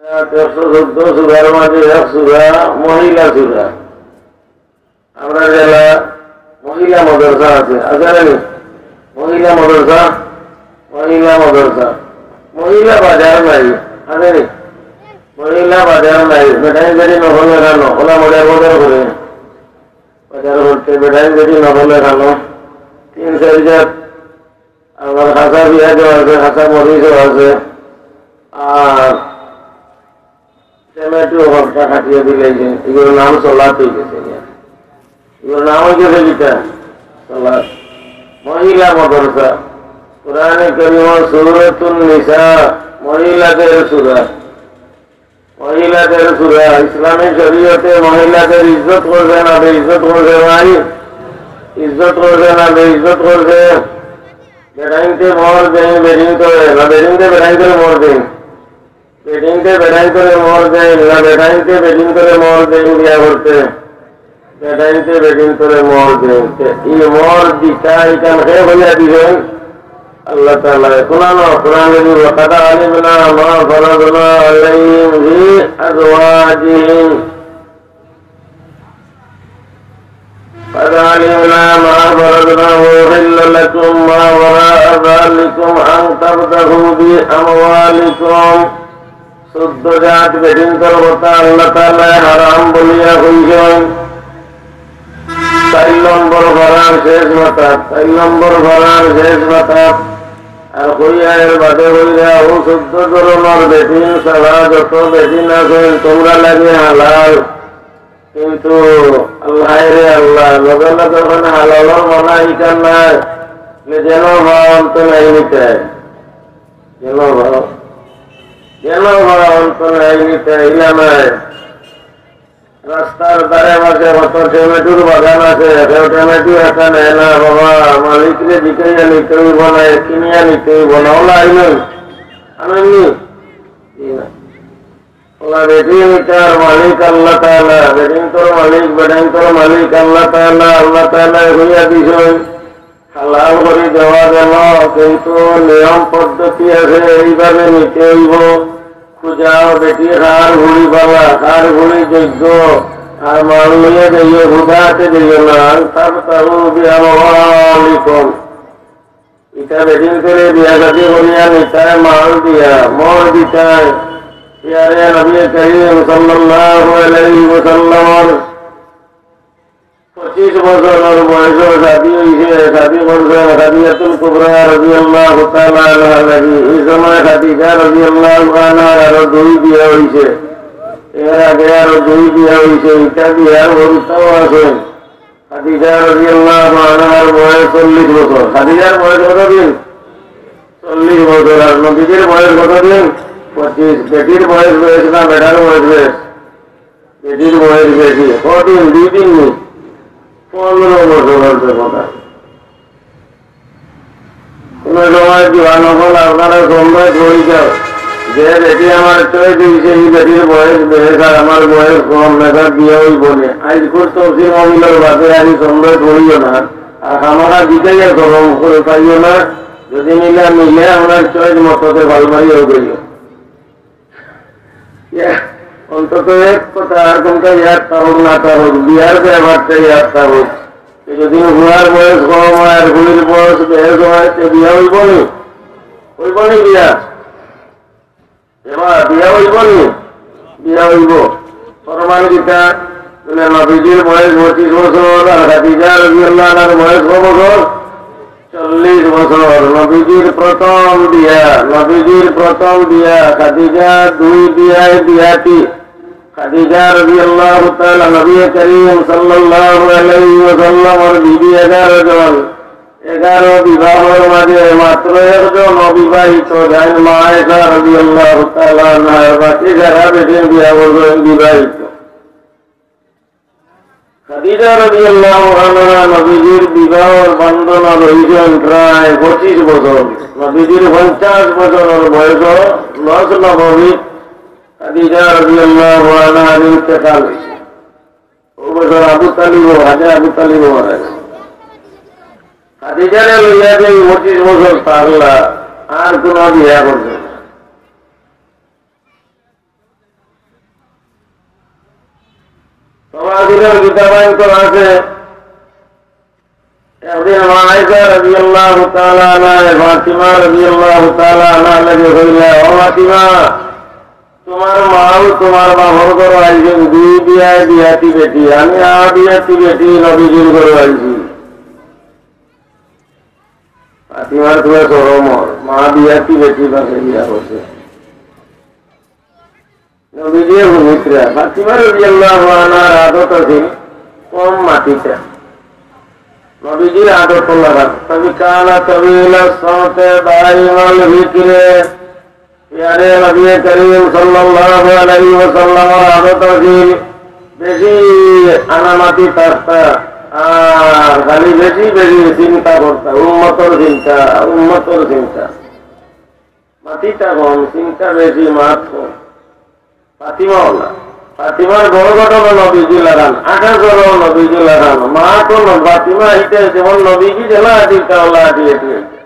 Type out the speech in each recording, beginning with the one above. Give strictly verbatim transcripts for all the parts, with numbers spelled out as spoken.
একশো চোদ্দ সূরার মাঝে এক সূরা মহিলা সূরা। আমরার জেলা মহিলা মাদ্রাসা আছে, আছে না নি? মহিলা মাদ্রাসা, মহিলা মাদ্রাসা, মহিলা বাজার নাই, আছে নি? মহিলা বাজার নাই, বেটাইন বেটি নকল দেখানো, ওলা মজার বাজার করে, বাজার করতে বেটাইন বেটি নকল দেখানো, তিন চাইর জাত, আবার কাঁচা পিয়াজও আছে, কাঁচা মরিচও আছে, আর টমেটো হকটা কাটিয়া দিলে যে, এগুলোর নাম সলাত হয়ে গেছে। এগুলোর নাম হয়ে গেছে কিতা? সলাত। মহিলা মাদ্রাসা। কোরআনে করিম সূরাতুন নিসা, মহিলাদের সূরা। মহিলাদের সূরা। ইসলামী শরীয়তে মহিলাদের ইজ্জত করবে না বেইজ্জত করবে ভাই? ইজ্জত করবে না বেইজ্জত করবে? বেটাইনতে মোহর দেন, বেটিনতে না, বেটিনতে বেটাইনতে মোহর দেন। বেটিনতে বেটাইনতরে মোহর দেন, না বেটাইনতে বেটিনতরে মোহর দেন বিয়া করতে? বেটাইনতে বেটিনতরে মোহর দেন। তে ই মোহর দিতা ইখান কে কইয়া দিবেন? আল্লাহ তাআলা। কোরআন, কোরআন বলে, "ওয়াকাদ আলিমনা মা ফারাদনা আলাইহিম ফি আজওয়াজিহিম।" قد علمنا ما فرضنا وأحل لكم ما وراء ذلكم أن تبتغوا بأموالكم। চোদ্দ জাত বেটিন্তর কথা আল্লাহ তাআলা হারাম বলিয়া কইছইন। চাইর নম্বর পারার শেষ মাথাত, চাইর নম্বর পারার শেষ মাথাত। আর কইয়া এর বাদে কইরা, ও চোদ্দ ধরনর বেটিন ছাড়া যত বেটিন আছইন, তোমরা লাগি হালাল। কিন্তু আল্লাহ রে আল্লাহ, লগে লগে ওখানে হালালর মানা ইখান নাই, যে যেন ভাব অন্ত নাই নিতে, যেন ভাব, যেন ভাব অন্ত নাই নিতে, ইলা নাই। রাস্তার ধারে পাশে কত টমেটোর বাগান আছে, কেউ টমেটো একটা নেয় না বাবা, মালিকরে জিকাইয়া নিতে হইব না, কিনিয়া নিতে হইব না, ওলা আইলেন, আনেননি? জি না। ওলা বেটিন্তর মালিক আল্লাহ তাআলা, বেটিন্তর মালিক, বেটাইন্তর মালিক আল্লাহ তাআলা, আল্লাহ তাআলা হইয়া দিছইন। হালাল করি দেওয়া গেল, কিন্তু নিয়ম পদ্ধতি আছে, এইভাবে নিতে হইব। খুঁজাও বেটি কার ঘুড়ি বালা, কার ঘুড়ি যোগ্য, আর মাল লইয়া যাইও, হুদা হাতে যাইও না। আন তাবতাগু বিআমওয়ালিকুম। ইটা বেটিন্তরে বিয়া শাদী করিয়া নিতায় মাল দিয়া, মোহর দিতায়। ইয়ারে নবী করিম সাল্লাল্লাহু আলাইহি ওয়াসাল্লামর পঁচিশ বছরর বয়সো শাদী হইছে, শাদী করছেন খাদিজাতুল কুবরা রাদিয়াল্লাহু তাআলা আনহা লাগি। এই সময় খাদিজা রাদিয়াল্লাহু আনহার আরো দুই বিয়া হইছে, এর আগে আরো দুই বিয়া হইছে, ইটা বিয়ার বড়িতাও আছে। খাদিজা রাদিয়াল্লাহু আনহার বয়স চল্লিশ বছর। খাদিজার বয়স কতদিন? চল্লিশ বছর। আর নবীজির বয়স কতদিন? পঁচিশ। বেটির বয়স বেশ না বেটার বয়স বেশ? বেটির বয়স বেশি। কদিন? দুই দিন নি? পনেরো বছর অইছে কথা। কোন সময় জোয়ান অকল আপনারা সন্দেহ করি যাও যে বেটি আমার চয়েস হইছে, এই বেটির বয়স বেশ আর আমার বয়স কম, মেয়েটার বিয়া হইব না। আইজ খুব তফসির মাহফিলর বাদে আমি সন্দেহ করিও না, আর খামাখা জিকাইয়া শরম করে পাইও না। যদি মিলে মিলে আপনার চয়েস মতো তো ভালবাড়ি হয়ে গেল। ইয়া, অন্তত এক কথা আর কোনটা ইয়াদ থাকুক না থাকুক, বিয়ার ব্যাপারটা ইয়াদ থাকুক। তো যদি হুয়ার বয়স কম হয় আর হুইর বয়স বেশ হয়, তো বিয়া হইব নি? হইব নি বিয়া? এবার বিয়া হইব নি? বিয়া হইব। প্রমাণ কিতা? বলে নবীজির বয়স পঁচিশ বছর আর খাদিজা রাদিয়াল্লাহু আনহার বয়স কত বছর? চল্লিশ বছর। নবীজির প্রথম বিয়া, নবীজির প্রথম বিয়া, খাদিজা দুই বিয়ায় বিয়াতি। খাদিজা রাদিয়াল্লাহু তাআলা নবী করিম সাল্লাল্লাহু আলাইহি ওয়াসাল্লামর বিবি এগারো জন। এগারো বিবাহর মাঝে মাত্র একজন অবিবাহিত, যাইন মা আয়েশা রাদিয়াল্লাহু তাআলা আনহা, বাকি যারা বেটিন বিয়া করছেন বিবাহিত। খাদিজা রাদিয়াল্লাহু আনহা নবীজির বিবাহর বন্ধন রইছেন প্রায় পঁচিশ বছর। নবীজির পঞ্চাশ বছরর বয়স লস নববী খাদিজা রাদিয়াল্লাহু আনহার ইন্তেকাল হইছে। ও বছর আবু তালিব, হাজে আবু তালিব মারা গেছে। খাদিজারে লইয়া যে এই পঁচিশ বছর থাকলা, আর কোনো বিয়া করছে না। তাফাসিরর কিতাবাইন্তো আছে, একদিন মা আয়েশা রাদিয়াল্লাহু তাআলা আনহা ফাতিমা রাদিয়াল্লাহু তাআলা আনহার লাগি কইলা, "ও ফাতিমা, তুমার মাও তুমার বাপর ঘরো আইছইন, দুই বিয়ায় বিয়াতি বেটি, আমি আবিয়াতি বেটি নবীজির ঘরো আইছি।" ফাতিমার থুড়া শরম অর, মা বিয়াতি বেটি বাপে বিয়া করছে। নবীজিয়ে হুনিতরা, ফাতিমা রাদিয়াল্লাহু আনহার আদত আছিল কম মাতিতা। নবীজির আদত অলা, তবে কানা তবিলা সৌতে দাইমাল ফিকরে। ইয়ারে নবী করিম সাল্লাল্লাহু আলাইহি ওয়াসাল্লামর আদত আছিল বেশি আনামাতি থাকতা, আর খালি বেশি বেশি চিন্তা করতা, উম্মতর চিন্তা, উম্মতর চিন্তা। মাতিতা কম, চিন্তা বেশি, মাত কম। ফাতিমা অলা। ফাতিমার ঘর ঘটনা নবীজি লাখান, আকাশরও নবীজি লাখান, মাতও ন-, ফাতিমা ইতা যেমন নবীজি যেলা আটিতা অলা আটি আটি আইতা।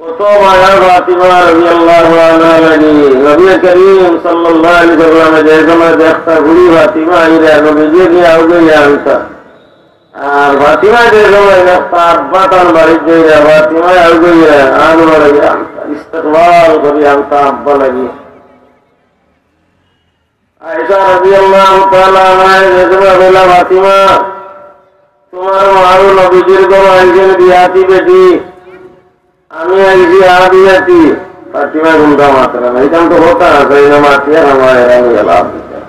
কত মায়া ফাতিমা রাদিয়াল্লাহু আনহা লাগি। নবী করিম সাল্লাল্লাহু আলাইহি ওয়াসাল্লামে যে সময় দেখতা বুড়ি ফাতিমা আইরা, নবীজি নিয়া আউগাইয়া আনতা। আর ফাতিমা যে সময় দেখতা আব্বা তান বাড়িত যাইরা, ফাতিমা আউগাইয়া আন বাড়াইয়া আনতা, ইস্তেকবাল করি আনতা আব্বা লাগি। আয়েশা রাদিয়াল্লাহু তাআলা আনহা যে সময় কইলা, "ফাতিমা, তুমার মাও নবীজির ঘরো আইছইন বিয়াতি বেটি, আমি আইছি আবিয়াতি।" ফাতিমা কুন্তা মাতরা না, ইখান তো কথা আছে, ইনা মাতিয়া আমার এরা নিয়ে লাভ দিতা।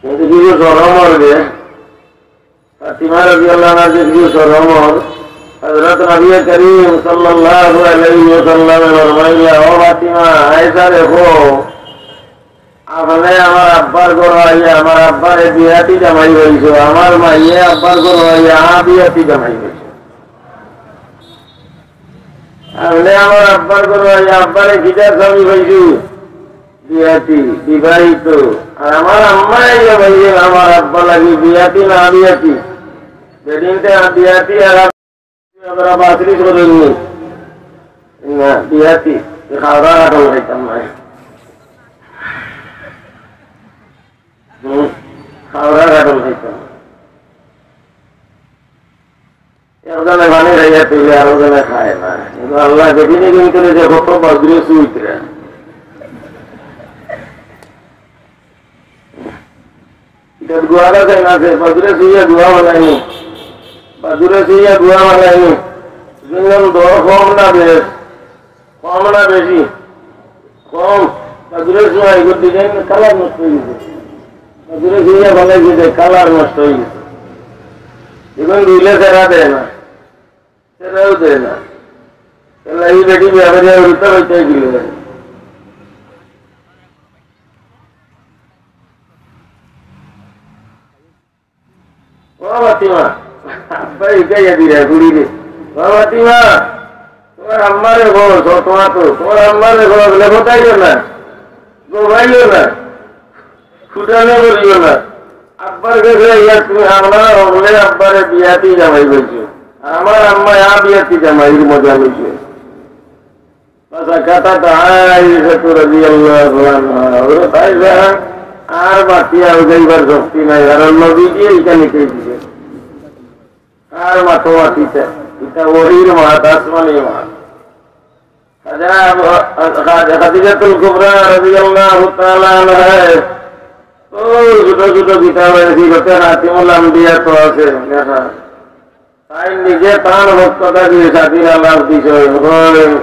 কিন্তু কিছু শরম অর যে, ফাতিমা রাদিয়াল্লাহু আনহা যে কিছু শরম অর, হযরত নবী করিম সাল্লাল্লাহু আলাইহি ওয়াসাল্লামে ফরমাইলা, "ও ফাতিমা, আয়েশারে কও, আপনে আমার আব্বার ঘরো আইয়া আমার আব্বারে বিয়াতি জামাই পাইছো, আমার মাইয়ে আব্বার ঘরো আইয়া আবিয়াতি জামাই পাইছো।" আপনে আমার আব্বার ঘরো আইয়া আব্বারে কিতা স্বামী পাইছো? বিয়াতি, বিবাহিত। আর আমার আম্মায় আইয়া পাইছইন আমার আব্বা লাগি বিয়াতি না বিয়াতি? বেটিন্তে বিয়াতি আর আব্বা বাসরি করেননি। না, বিয়াতি। খাওয়া খাটল খাইতাম না। হুম, খাওয়া খাটল খাইতাম না। একজনে পানি খাইয়া তুলে আরো জনে খায় না। কিন্তু আল্লাহ যেদিনে কিন্তু যে কত বদরে সুইতরা। এটা গুয়ারা যায় না যে বদরে সুইয়া গুয়া বানায়নি। বদরে সুইয়া গুয়া বানায়নি। দুইজন দর কম না বেশ? কম না বেশি? কম। বদরে সুইয়া এগুলো ডিজাইন কালার নষ্ট হয়ে গেছে। বদরে সুইয়া বানাই গেছে, কালার নষ্ট হয়ে গেছে। এখন ধুইলে সেরা দেয় না, সেরাও দেয় না। তাহলে এই বেটি বিয়া করিয়া উল্টা হইতে গেল। ও ফাতিমা, আব্বা ইটা ইয়া দিরা, বুড়ি রে। ও ফাতিমা, তুমার আম্মারে বল, স-, তুমার তো, তুমার আম্মারে বল, বলে কোথায় না? ঘুমাইও না। ফুটানো করিও না। আব্বার কাছে ইয়া তুমি আমরা হকলে আব্বারে বিয়াতি জামাই পাইছো। আমার আম্মা ইয়া বিয়াতি জামাইর মজা লইছে। فسكتت عائشة رضي الله عنها। হযরত আয়েশা আর মাতিয়া উঠাইবার শক্তি নাই, কারণ নবীজি এইখানে কে দিবে। আর মাতো মাতিতে, এটা ওহির মাত, আসমানি মাত। খাজা আবু-, খাজা খাদিজাতুল কুবরা রাদিয়াল্লাহু তাআলা আনহা, ও ছোট ছোট কিতাব আছে, সিরাতে খাতিমুল আম্বিয়া তো আছে লেখা। তাই নিজে তার বক্ততা দিয়ে সাথীর আল্লাহ দিছে, হয়,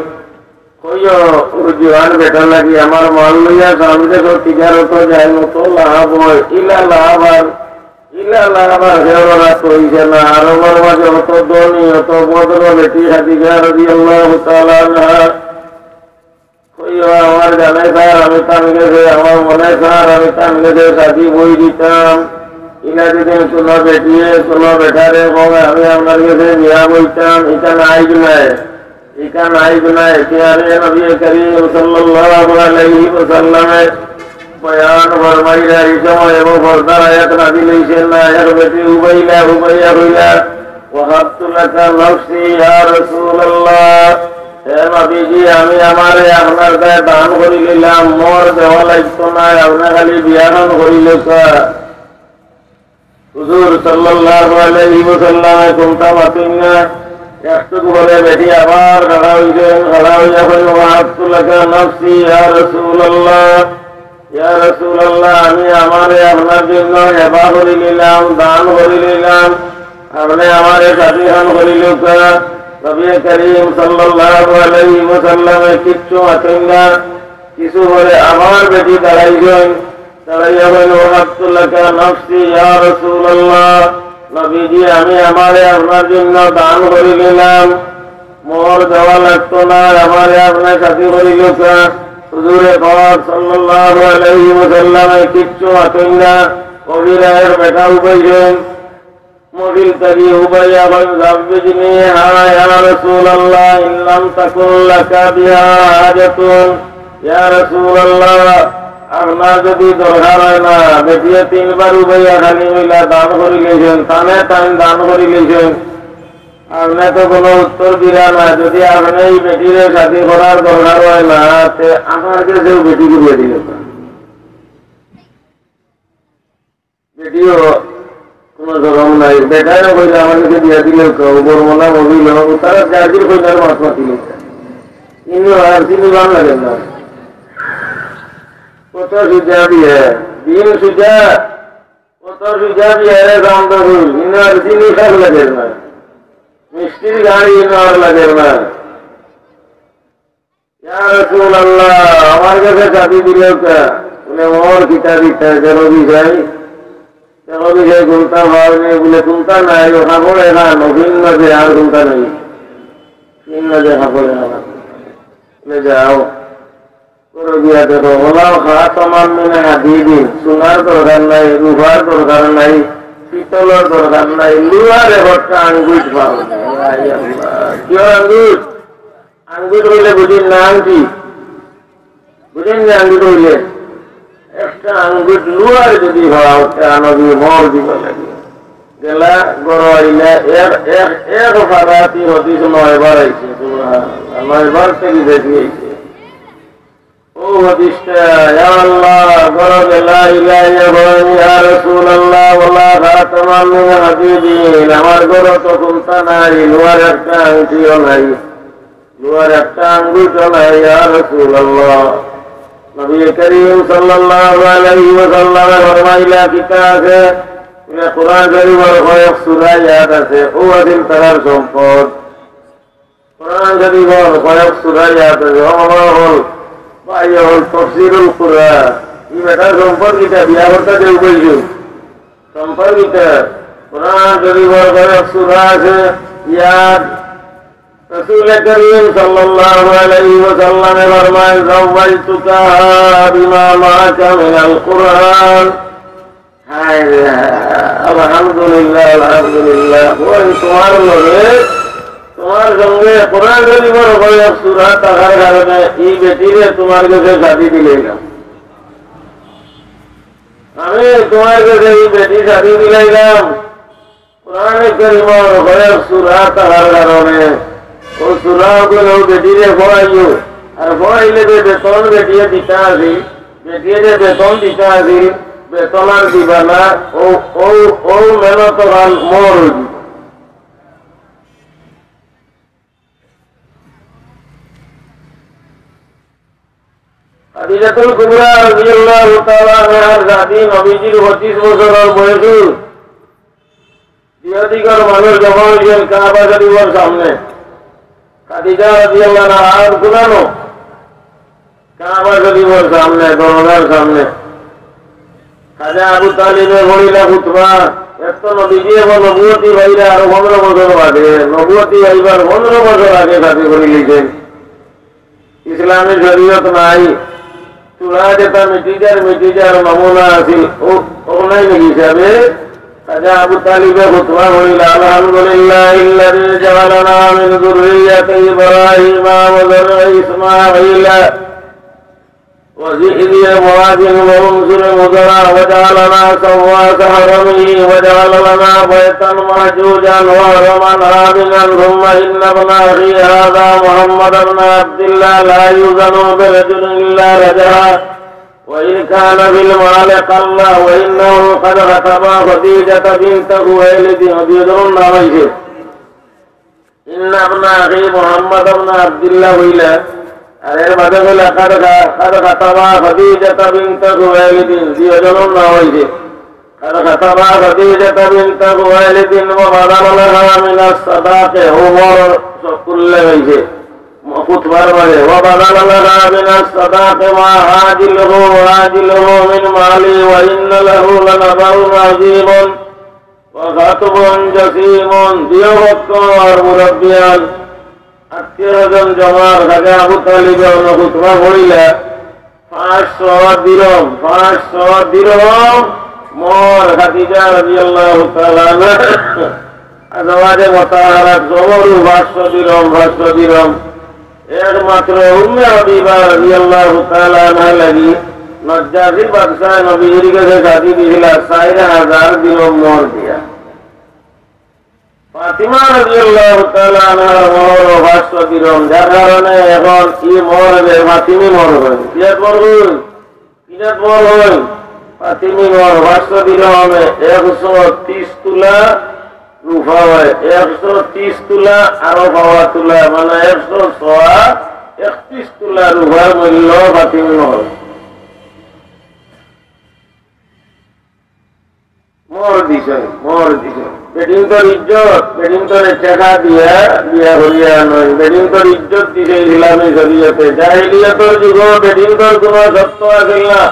কইও, ও জোয়ান বেটা লাগি আমার মাল লইয়া সামনে তো তিজারত যায়, মতো লাভ হয়, ইলা লাভ আর, ইলা লাভ আর হেওড়া রাত হইছে না, আরবর মাঝে অত ধনী, অত ভদ্র বেটি খাদিজা রাদিয়াল্লাহু তাআলা আনহা। কইও, আমার জানে স্যার, আমি তান গেছে, আমার মনে স্যার, আমি তান গেছে সাথী বই দিতাম। ইলা যদি কোনো বেটিয়ে, কোনো বেটারে কয়, আমি আপনার গেছে বিয়া বইতাম, এটা নাই কি নাই? এটা নাই কি নাই? এখতিয়ারে নবী করিম সাল্লাল্লাহু আলাইহি ওয়াসাল্লামে বয়ান ফরমাইরা, এই সময় এবং পর্দার আয়াত নাজিল হইছে না, এক বেটি উবাইলা, উবাইয়া কইলা, "ওয়াহাবতু লাকা নাফসি ইয়া রাসূলুল্লাহ।" হে নবীজি, আমি আমারে আপনার দায় দান করিলিলাম, মোর দেওয়া লাগতো নায়, আপনে খালি বিয়াখান করিলিউক্কা। হুজুর সাল্লাল্লাহু আলাইহি ওয়াসাল্লামে কুনতা মাতইন না। একটুক পরে বেটি আবার খাড়া অইছইন, খাড়া অইয়া কইন, "ওয়াহাবতু লাকা নাফসি ইয়া রাসূলুল্লাহ।" ইয়া রাসূলুল্লাহ, আমি আমারে আপনার জন্য হেবা করিলিলাম, দান করিলিলাম, আপনে আমারে সাথীখান করিলিউক্কা। নবী করিম সাল্লাল্লাহু আলাইহি ওয়াসাল্লামে কিচ্ছু মাতইন না। কিছু পরে আবার বেটি দাঁড়াইছইন, দাঁড়াইয়া কইন, "ওয়াহাবতু লাকা নাফসি ইয়া রাসূলুল্লাহ।" নবীজি, আমি আমারে আপনার জন্য দান করিলিলাম, মোর দেওয়া লাগতো নায়, আমারে আপনে সাথী করিলিউক্কা। হুজুরে পাক সাল্লাল্লাহু আলাইহি ওয়াসাল্লামে কিচ্ছু মাতইন না। কবিরাজর বেটা উবাইছইন, মহফিল থাকি উবাইয়া কইন, "যাব্বিজনিহা ইয়া রাসূলুল্লাহ, ইন লাম তাকুন লাকা বিহা হাজাতুন।" ইয়া রাসূলুল্লাহ, আপনার যদি দরকার অয় না, বেটিয়ে তিনবার উবাইয়া খালি অইলা দান করিলিছইন, তানে তাইন দান করিলিছইন। আপনে তো কুনু উত্তর দিলা না। যদি আপনে ই বেটিরে শাদি করার দরকার অয় না, তে আমার গেছেউ বেটি করিয়া দিলাউক্কা। বেটিও কুনু শরম নাই, বেটায়ও কইলা আমার গেছে বিয়া দিলাউক্কা, ও বড় মনা মহিলা, ও তারা গার্জির কইলার মাত মাতিলাউক্কা। ইনো আর চিনি ভালা লাগে না। কত সুজা বিয়া, দিন সুজা, কত সুজা বিয়া রে জানতো হইল, ইনো আর চিনি খাস লাগে না। মিষ্টির গাড়ি ইনো আর লাগে না। ইয়া রাসূলুল্লাহ, আমার গেছে শাদি দিলাউক্কা। বলে, "ওর কিতা দিতা, কেন বিষয়? কেন বিষয় কুনতা পাওনি?" বলে, "কুনতা নাই, ও কাপড় এখান, ও ভিন্ন যে আর কুনতা নাই। ভিন্ন যে কাপড় এখান।" বলে, "যাও, করো গিয়া দেখো, ওলাও খাতামান মিন হাদিদিন, সোনার দরকার নাই, রূপার দরকার নাই, পিতলর দরকার নাই, লোহার একটা আঙ্গুঠ পাও।" কিওর আঙ্গুঠ? আঙ্গুর অইলে বুঝইন না আংটি। বুঝইন না আঙ্গুর অইলে? একটা আঙ্গুর লুয়ার যদি হওয়া হচ্ছে, আনবি মর দিব লাগে। গেলা গরো আইলা, এক, এক, এক পারাতি হদিস নয়বার আইছে, সুবহানাল্লাহ, নয়বার থেকে বেশি আইছে। ও হদিসটা, ইয়া আল্লাহ, গরো গেলা, ইলা ইয়া বনি, ইয়া রাসূলুল্লাহ, ওলা খাতামান মিন হাদিদিন, আমার গরো তো কুন্তা নাই, লুয়ার একটা আংটিও নাই। লুয়ার একটা আঙ্গুল চলে, ইয়া রাসূলুল্লাহ। নবী করিম সাল্লাল্লাহু আলাইহি ওয়াসাল্লামে ফরমাইলা, কিতা আছে? বলে, কোরআন শরীফর কয়েক সূরা ইয়াদ আছে, ও আছিল তারার সম্পদ। কোরআন শরীফর কয়েক সূরা ইয়াদ আছে, ও বাবা হল, ভাই হল, তাফসীরুল কুরআন। ই বেটার সম্পদ কিতা? বিয়া করতে যে উপায় সম্পর্কিত কোরআন শরীফর কয়েক সূরা আছে, ইয়াদ। রাসূল করিম সাল্লাল্লাহু আলাইহি ওয়াসাল্লামে ফরমায়, "যাওয়াজতুকাহা বিমা মাআকা মিনাল কুরআন।" হায় রে, আলহামদুলিল্লাহ, আলহামদুলিল্লাহ। ওই তোমার লগে, তোমার সঙ্গে কোরআন শরীফর কয়েক সূরা থাকার কারণে ই বেটিরে তোমার গেছে শাদি দিলাইলাম। আমি তোমার গেছে ই বেটি শাদি দিলাইলাম, কোরআনে করিমর কয়েক সূরা থাকার কারণে। ও সূরা অগুলো বেটিরে পড়াইও, আর পড়াইলে যে বেতন বেটিয়ে দিতা আছিল, বেটিয়ে যে বেতন দিতা আছিল, বেতন আর দিবা না, ও, ও, ও মেহনত খান মোর অইবো। খাদিজাতুল কুবরা রাদিয়াল্লাহু তাআলা আনহার শাদি নবীজির পঁচিশ বছরর বয়সে। দুইদিকর মানুষ জমা অইছইন কাবা শরীফর সামনে। খাদিজা রাদিয়াল্লাহু আনহা আর কুনানো কাবা শরীফর সামনে, দরজার সামনে। খাজা আবু তালিবে পড়িলা খুতবা, এত নবীজি এবং নবুয়তি পাইরা আরো পনেরো বছর আগে, নবুয়তি পাইবার পনেরো বছর আগে শাদি করিলিছইন। ইসলামী শরীয়ত নাই, চুড়া যেটা মিটি যার, মিটি যার নমুনা আছিল, ও, ও নাই নাকি হিসাবে? খাজা আবু তালিবে খুতবা পড়িলা, "আলহামদুলিল্লাহিল্লাযী জাআলানা মিন যুররিয়্যাতি ইব্রাহিমা ওয়া যুররিয়্যাতি ইসমাঈলা।" وزئ ذي بواد وانشر مزرا واجعل لنا سواس حرمه واجعل لنا بيتا معجوجا وحرما آمنا ثم إن ابن أخي هذا محمد بن عبد الله لا يؤذن برجل إلا رجعه وإن كان في المال قل وإنه قد خطب خديجة بنت خويلد. দুইওজনর নাম অইছে। إن ابن أخي محمد بن عبد الله কইলা, আর এর বাদে কইলা, قد خ-، قد خطب خديجة بنت خويلد, দুইওজনর নাম অইছে। قد خطب خديجة بنت خويلد وبذل لها من الصداق, ওমর সব করলে অইছে খুতবার মাঝে, وبذل لها من الصداق ما عاجله وآجله من مال وإن له لنبأ عظيم وخطب جسيم. দুইও পক্ষর মুরব্বিয়ান, আত্মীয় স্বজন জমার, খাজা আবু তালিবে অনো খুতবা পড়িলা, পাঁচশো দিরহম, পাঁচশো দিরহম মোহর খাদিজা রাদিয়াল্লাহু তাআলা আনহা আজওয়াজে মুতাহহারাত জবরু পাঁচশো দিরহম, পাঁচশো দিরহম। একমাত্র উম্মে হাবিবা রাদিয়াল্লাহু তাআলা আনহা লাগি নজ্জাশী বাদশায় নবীজির গেছে শাদি দিছিলা চাইর হাজার দিরহম মোহর দিয়া। ফাতিমা রাদিয়াল্লাহু তাআলা আনহার মোহর পাঁচশো দিরহম, যার কারণে এখন ই মোহর ফাতিমি মোহর কইন। কিজাত মোহর কইন? কিজাত মোহর কইন? ফাতিমি মোহর পাঁচশো দিরহমে একশো তিরিশ তুলা রূপা অয়, একশো তিরিশ তুলা আরো পাওয়া তুলা, মানে একশো সোয়া একত্রিশ তুলা রূপার মূল্য ফাতিমি মোহর। মোহর দিছইন, মোহর দিছইন। বেটিন্তর ইজ্জত, বেটিন্তরে টেকা দিয়া বিয়া করিয়া আনইন। বেটিন্তর ইজ্জত দিছে ইসলামী শরীয়তে। জাহিলিয়তর যুগো বেটিন্তর কুনু সত্ত্ব আছিল না।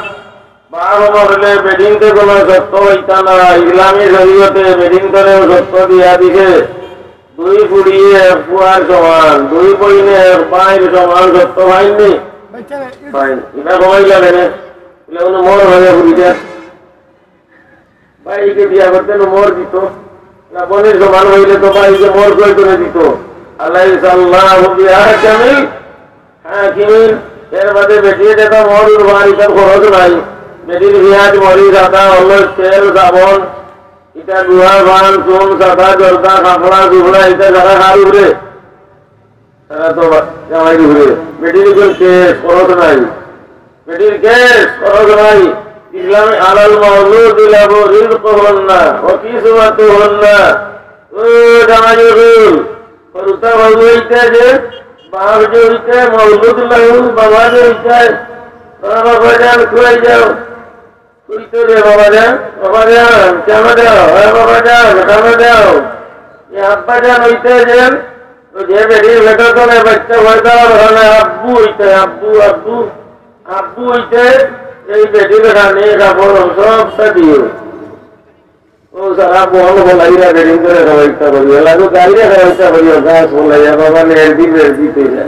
বাপ মরলে বেটিন্তে কুনু সত্ত্ব অইতা না। ইসলামী শরীয়তে বেটিন্তরেও সত্ত্ব দিয়া দিছে। দুই ফুড়িয়ে এক ফুয়ার সমান, দুই বইনে এক ভাইর সমান সত্ত্ব পাইননি? পাইন। ইটা কমাইলা কেনে? বলে, উনি মোহর ভাইয়া ফুড়িটা। ভাইকে বিয়া করতে না মোহর দিত। না, বইনর সমান অইলে তো ভাইকে মোহর কই করে দিত। আলাইসাল্লাহু বিআহকামিল হাকিমিন। এর বাদে বেটিয়ে যেতা মোহর উপর ইতার খরচ নাই। বেটির পিয়াজ, মরিচ, আদা, হলুদ, তেল, সাবন, ইতা গুয়া, পান, চুন, সাদা, জর্দা, কাপড়া, চুপড়া, ইতা সারা কার উপরে। সারা তো বা-, জামাইর উপরে। বেটির উপর কেস, খরচ নাই। বেটির কেস, খরচ নাই। ইসলামে আলাল মাউলুদি লাহু রিজকুহুন্না ওয়া কিসওয়াতুহুন্না। ও জামাই অকল, হুরুতা বাবু অইতা যে, বাপ যে অইতা, মাউলুদ লাহু, বাবা যে অইতা, ও বাবা জান, খুয়াই যাও। তুই তো রে বাবা জান, বাবা জান, কেন যাও? হ্যাঁ বাবা জান, কেন যাও? এ আব্বা জান অইতে যে, ওই যে বেটির বেটা তো না, বাচ্চা পয়দা অর কারণে আব্বু অইতে, আব্বু, আব্বু, আব্বু অইতে, এই বেটির খানি কাপড় সবটা দিও। ও সারা বন বলাইরা বেটিন্তরে খাওয়াইতা করি, এলাকা গাইরে খাওয়াইতা করি, গাছ বলাইয়া বাবা নেড়দি বেড়দি কইরা।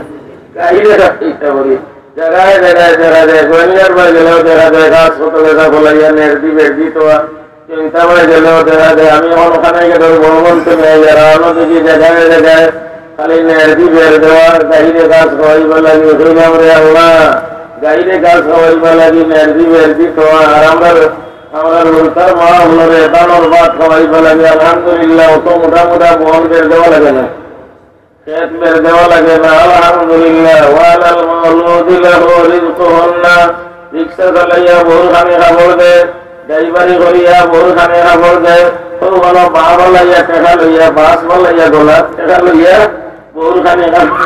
গাইরে খাওয়াইতা করি। জাগায় জাগায় দেখা যায়, গোয়ালিয়ার বায় গেলেও দেখা যায়, গাছ কত লেখা বলাইয়া নেড়দি বেড়দি তো আর চিন্তা বায় গেলেও দেখা যায়। আমি এখন ওখানে গিয়ে ধরো ভ্রমণ তুমি যারা অন্য দেখি জাগায় জাগায় খালি নেড়দি বেড় দেওয়া, গাইরে গাছ খাওয়াইবার লাগি, কইলাম রে আল্লাহ, গাইরে গাছ খাওয়াইবার লাগি নেড়দি বেড়দি তো আর আমরা, আমরা লুলতার মা হলরে ধানর ভাত খাওয়াইবার লাগি, আলহামদুলিল্লাহ, অত মোটা মোটা বন বেড় দেওয়া লাগে না। খেত বেড় দেওয়া লাগে না, আলহামদুলিল্লাহ। ওয়ালাল মাউলুদি লাহু রিজকুহুন্না, রিক্সা চালাইয়া বউর খানি কাপড় দে, ড্রাইভারি করিয়া বউর খানি কাপড় দে, তো ভালো বাস বালাইয়া টেকা লইয়া, বাস বালাইয়া গলাত টেকা লইয়া বউর খানি কাপড়,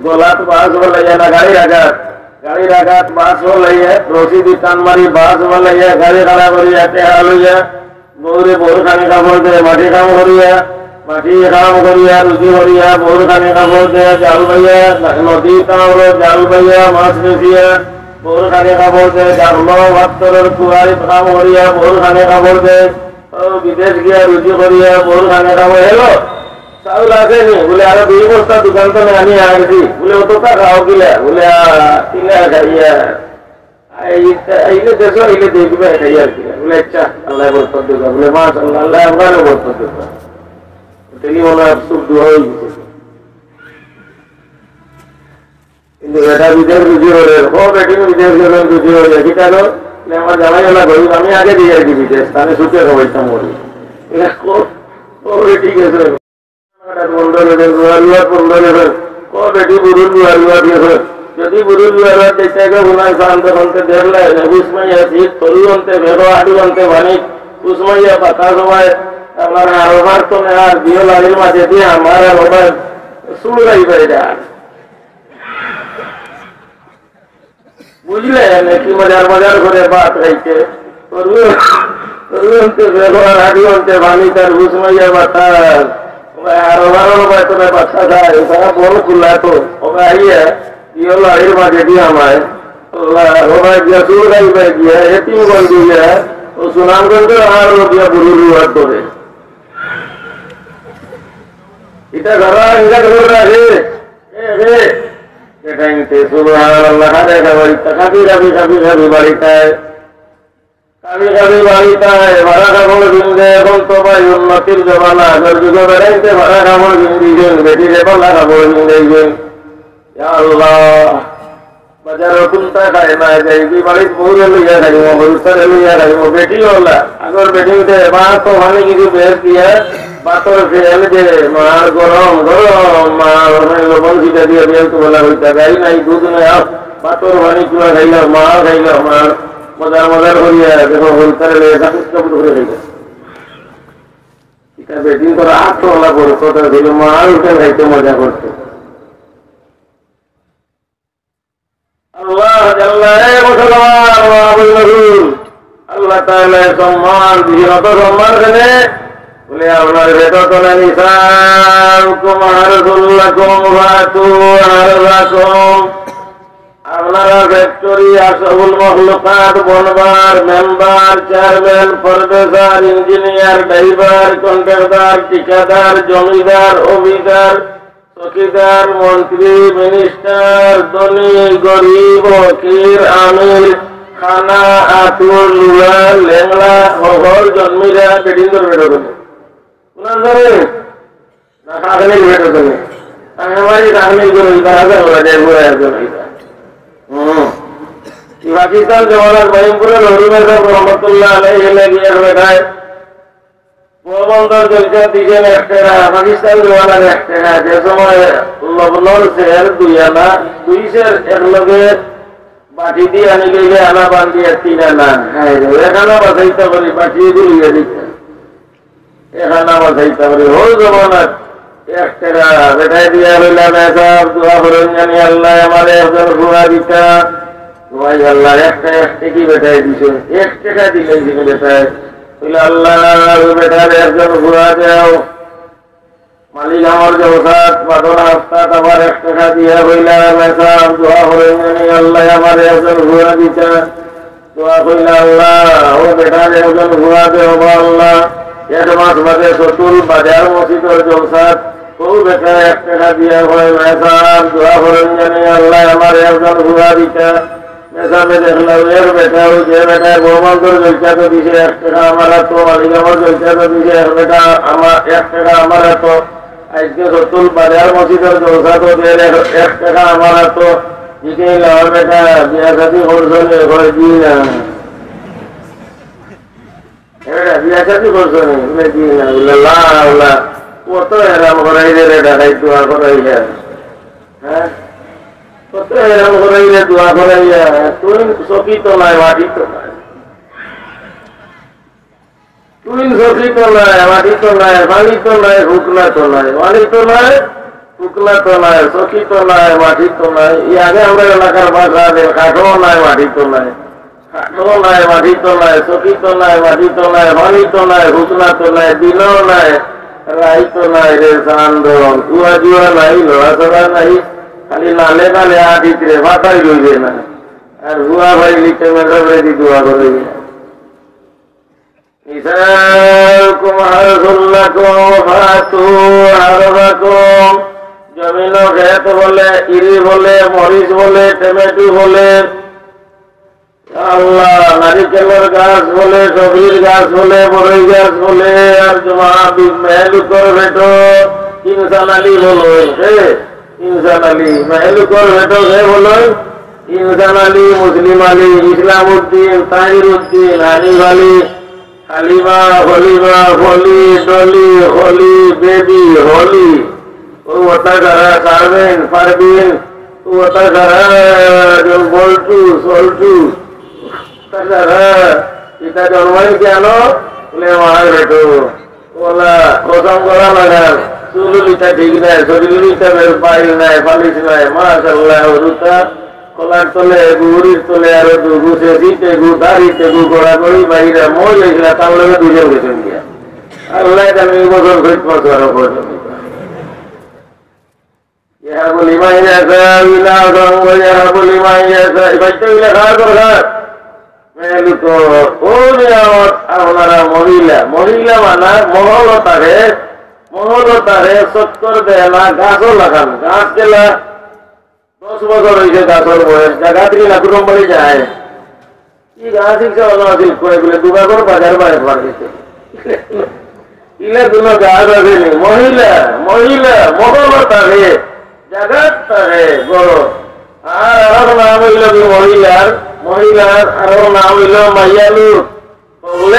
গলাত বাস বালাইয়া না গাড়ি রাখাত, গাড়ি রাখাত বাস বালাইয়া, রশিদি টান মারি বাস বালাইয়া, গাড়ি খাড়া করিয়া টেকা লইয়া, বউরে বউর খানি কাপড় দে, মাটি কাম করিয়া, মাটি কাম করিয়া, রুজি করিয়া, বউর খানি কাপড় দে, জাল বাইয়া, নদী কামড়ো জাল বাইয়া, মাছ বেচিয়া, বউর খানি কাপড় দে, জাল পাত্তরর কুয়ারিত কাম করিয়া, বউর খানি কাপড় দে, ও বিদেশ গিয়া রুজি করিয়া, বউর খানি কাপড়। হ্যালো, চাউল আছে নি? বলে, আরে দুই বস্তা দোকান তো আমি আনছি। বলে, অতটা খাও কিলা? বলে, আ, তিলা খাইয়া। আই-, আইলে দেশো আইলে দেখবে এটাই আর কি। বলে, আচ্ছা, আল্লাহ বরকত দেবে। বলে, মাশাআল্লাহ, আল্লাহ আপনারও বরকত দেবে। তাহলে ওনার সুখ দোয়া হয়ে গেছে। কিন্তু বেটা বিদেশ রুজি করে, ও বেটি বিদেশ গেলেন রুজি করে, কি কারণ? বলে, "আমার জামাই ওলা গরিব, আমি আগে দিয়ে আর কি বিদেশ, তাহলে সুখে খাওয়াইতাম করি।" এরা ও, ও বেটি গেছে। বন্ধ করে দেন, রুয়া রুয়া বন্ধ করে দেন। ও বেটি বুরু রুয়া রুয়া দিয়ে দেন। যদি বুরু রুয়া রুয়া দেখতে গেলে ওনার শান্ত শান্ত দেখলে, হুসমা ইয়াসির, তরু আনতে, বেগো আলু আনতে, পানি, হুসমা ইয়া পাতা সবাই, আমার আরো বার তো নেই, আর বিয়ে লাড়ির মাঝে দিয়ে আমার আর ওবার শুরু হয়ে যায়। বুঝলে? নাকি মজার মজার করে ভাত খাইতে। তরু, তরু আনতে বেগো আর আলু আনতে, পানি তার হুসমা ইয়া বাতাস। ওবা আরো বারো ওবা তোরা বাচ্চা যায়, ওবা বল খুলা তো। ওবা আইয়া, ইয়ো লাড়ির মাঝে দিয়ে আমায়। আল্লাহ, ওবা গিয়া চুল গাইবে গিয়া, এতিম গঞ্জ গিয়া, ও সুনামগঞ্জ আর ও গিয়া বুলু রুয়ার ধরে। এটা ধরা, এটা ধরে রাখে। এ রে, এটা ইনতে সুবহানাল্লাহ, আরে এটা বাড়িতে, খাবি, খাবি, খাবি, খাবি বাড়িতে। কাবি কাবি বাড়িতে ভাড়া কাপড় কিনতে, এখন তো ভাই উন্নতির জমানা, আগর যুগে বেড়াইতে ভাড়া কাপড় কিনতেছেন, বেটিরে ভাড়া কাপড় কিনতেছেন। ইয়া আল্লাহ, বাজারো কুন্তা খায় না, যাইবি বাড়িত বউরে লইয়া খাইমু, বউরে লইয়া খাইমু, বেটি ওলা। আগর বেটিতে ভাত তো ওখানে কিছু বেশ দিয়া, ভাতর ফেল যে মার গরম গরম, মার ওখানে লবণ ছিটা দিয়ে বেশ তো বলা হইতা, গাই নাই, দুধ নাই, আহ, ভাতর পানি চুলা খাইলাম, মা খাইলাম, মার মজার মজার করিয়া দেখো, হলতারে লইয়া কাপড় কাপড় করে খাইলাম। এটা বেটিন তো রাত তো ওলা বড় কথা ছিল, মা উঠে খাইতে মজা করতো। আল্লাহ জাল্লা, এ মুসলমান, মা বইন, আল্লাহ তাআলা সম্মান দিয়েছেন, অত সম্মান কেনে? বলে, আপনার বেটা তো না, নিসাউকুম হারসুল লাকুম ফাতু হারসাকুম। আপনারা ফ্যাক্টরি, আশরাফুল মখলুকাত, বনবার, member, chairman, professor, engineer, driver, contractor, ঠিকাদার, জমিদার, অফিসার, চকিদার, মন্ত্রী, মিনিস্টার, ধনী, গরিব, ফকির, আমির, কানা, আতুর, লুলা, লেংড়া, হকল জন্মিরা বেটিন্তর বেটা তো। কুনান জানে? না, কাকানির বেটা তো। আমি আমার এই কাকানির করে এই বাজার ওরা যায়, ঘুরে আসবে না এটা। হুম। এই পাকিস্তান জমানার মহিমপুরের হরিমে সাহেব রহমতুল্লাহ আলাইহি লেগে এক বেটায় বন্দর জলসা দিছেন এক টেকা, পাকিস্তান জমানার এক টেকা, যে সময় লবণর সের দুই আনা, দুই সের এক লগে বাটি দিয়ে আনি গেলে আনা বান্ধিয়া তিন আনা। হ্যাঁ রে, এক আনা বাঁচাইতে পারি, বাটি গুলিয়ে দিতে। এক আনা বাঁচাইতে পারি। হো জমানাত এক টেকা বেটায় দিয়া হইলা, "মেসাব, দোয়া করইন জানি আল্লাহ আমারে একজন ফুয়া দিতা।" ভাই আল্লাহ, একটা এক টেকি বেটায় দিছে, এক টেকা দিলে দিলে বেটায়। বলে, "আল্লাহ, ও বেটার একজন ফুয়া দেও।" মালিক আমার জলসাত, বাদন হাস্তাত আবার এক টেকা দিয়া কইলা, "মেসাব, দোয়া করইন জানি আল্লাহ আমারে একজন ফুয়া দিতা।" দোয়া কইলা, "আল্লাহ, ও বেটার একজন ফুয়া দেও বা আল্লাহ।" এক মাস বাদে সতুল বাজার মসজিদর জলসাত, ও বেটা এক টেকা দিয়া কয়, "মেসাব, দোয়া করইন জানি আল্লাহ আমারে একজন ফুয়া দিতা।" মেসাবে দেখলা, এর বেটা, ওই যে বেটা বহমানপুর জলসাত দিছে এক টেকা আমার আতো, মালিগামর জলসাত দিছে এক বেটা আমার, এক টেকা আমার আতো। আজকে সতুল বাজার মসজিদর জলসাত দের এক, এক টেকা আমার আতো। জিজ্ঞেস করলা, "বেটা, বিয়া শাদী করছো নি?" কয়, "জি না।" "এ বেটা, বিয়া শাদী করছো নি?" বলে, "জি না।" বলে, "লা, লা, কত হেরান করাইলে রে, ডাকাই দোয়া করাইলে।" হ্যাঁ? কত হেরান করাইলে দোয়া করাইয়া, তুই চকিত নাই, মাটিত নাই। তুই চকিত নাই, মাটিত নাই, পানিত নাই, হুকনাত নাই, পানিত নাই, হুকনাত নাই, চকিত নাই, মাটিত নাই। এই আগে আমরা এলাকার ভাষা আছে, কাঠও নাই, মাটিত নাই। কাঠও নাই, মাটিত নাই, চকিত নাই, মাটিত নাই, পানিত নাই, হুকনাত নাই, দিনও নাই, রাইত নাই রে চান্দন। জুয়া জুয়া নাই, লড়াচড়া নাই, খালি নালে নালে আটিত রে, পাতাই রইবে না। আর জুয়া ভাই লিখে মেজাবরে দি দোয়া করে। নিসাউকুম হারসুল লাকুম ফাতু হারসাকুম। জমিন খেত বলে, ইরি বলে, মরিচ বলে, টমেটো বলে, আল্লাহ, নারিকেলর গাছ বলে, সবজির গাছ বলে, বড়ই গাছ বলে, আর জমা বি-, মেহলুকর বেটো, ইনসান আলী বলো, এ, ইনসান আলী, মেহেলুকর বেটা কে বলইন? ইনসান আলী, মুসলিম আলী, ইসলাম উদ্দিন, তাহির উদ্দিন, হানিফ আলী, হালিমা, হলিমা, ফলি, ডলি, হলি, বেবি, হলি। ও ওটা যারা, শারমিন, পারভিন, ও ওটা যারা, একজন বল্টু, সল্টু, ওটা যারা, এটা জন্মাইন কেন? বলে, আমার বেটো, ওলা, কসম করা লাগার, চুলুলিটা ঠিক নাই, শরীরুলিটা বেশ বাইল নাই, পালিশ নাই, মাশাআল্লাহ, রুতা, কলার তলে, গুড়ির তলে, আরো দু গুছে, সিটে গু, দাড়িতে গু, গড়াগড়ি বাইরে, মই হয়েছিল, তার লগে দুজন গেছেন গিয়া। আল্লাহ জানে এই বছর কত বছর আরো পর্যন্ত। ইয়াহাবু লিমান ইয়াশাউ ইনাসান ওয়া ইয়াহাবু লিমান ইয়াশাউ। এই বাইচ্চা গুলা কার দরকার? মেয়ে লোক, ও নিয়ামত আপনারা মহিলা, মহিলা মানে মহলতারে, মহলতারে চক্কর দেয় না, গাছও লাগান। গাছ গেলা দশ বছর হয়েছে, গাছর বয়স, জায়গা থেকে না কুটুম বাড়ি যায়। কি গাছ ইচ্ছা হলো আছে, কয় বলে দুবাগর বাজার বাইরে পার দিতে। ইলা কোনো গাছ আছে নি? মহিলা, মহিলা, মহলতারে, জাগাত তারে, বড়। আর আরো নাম হইল কি মহিলার, মহিলার আরো নাম হইল মাইয়ালু। বললে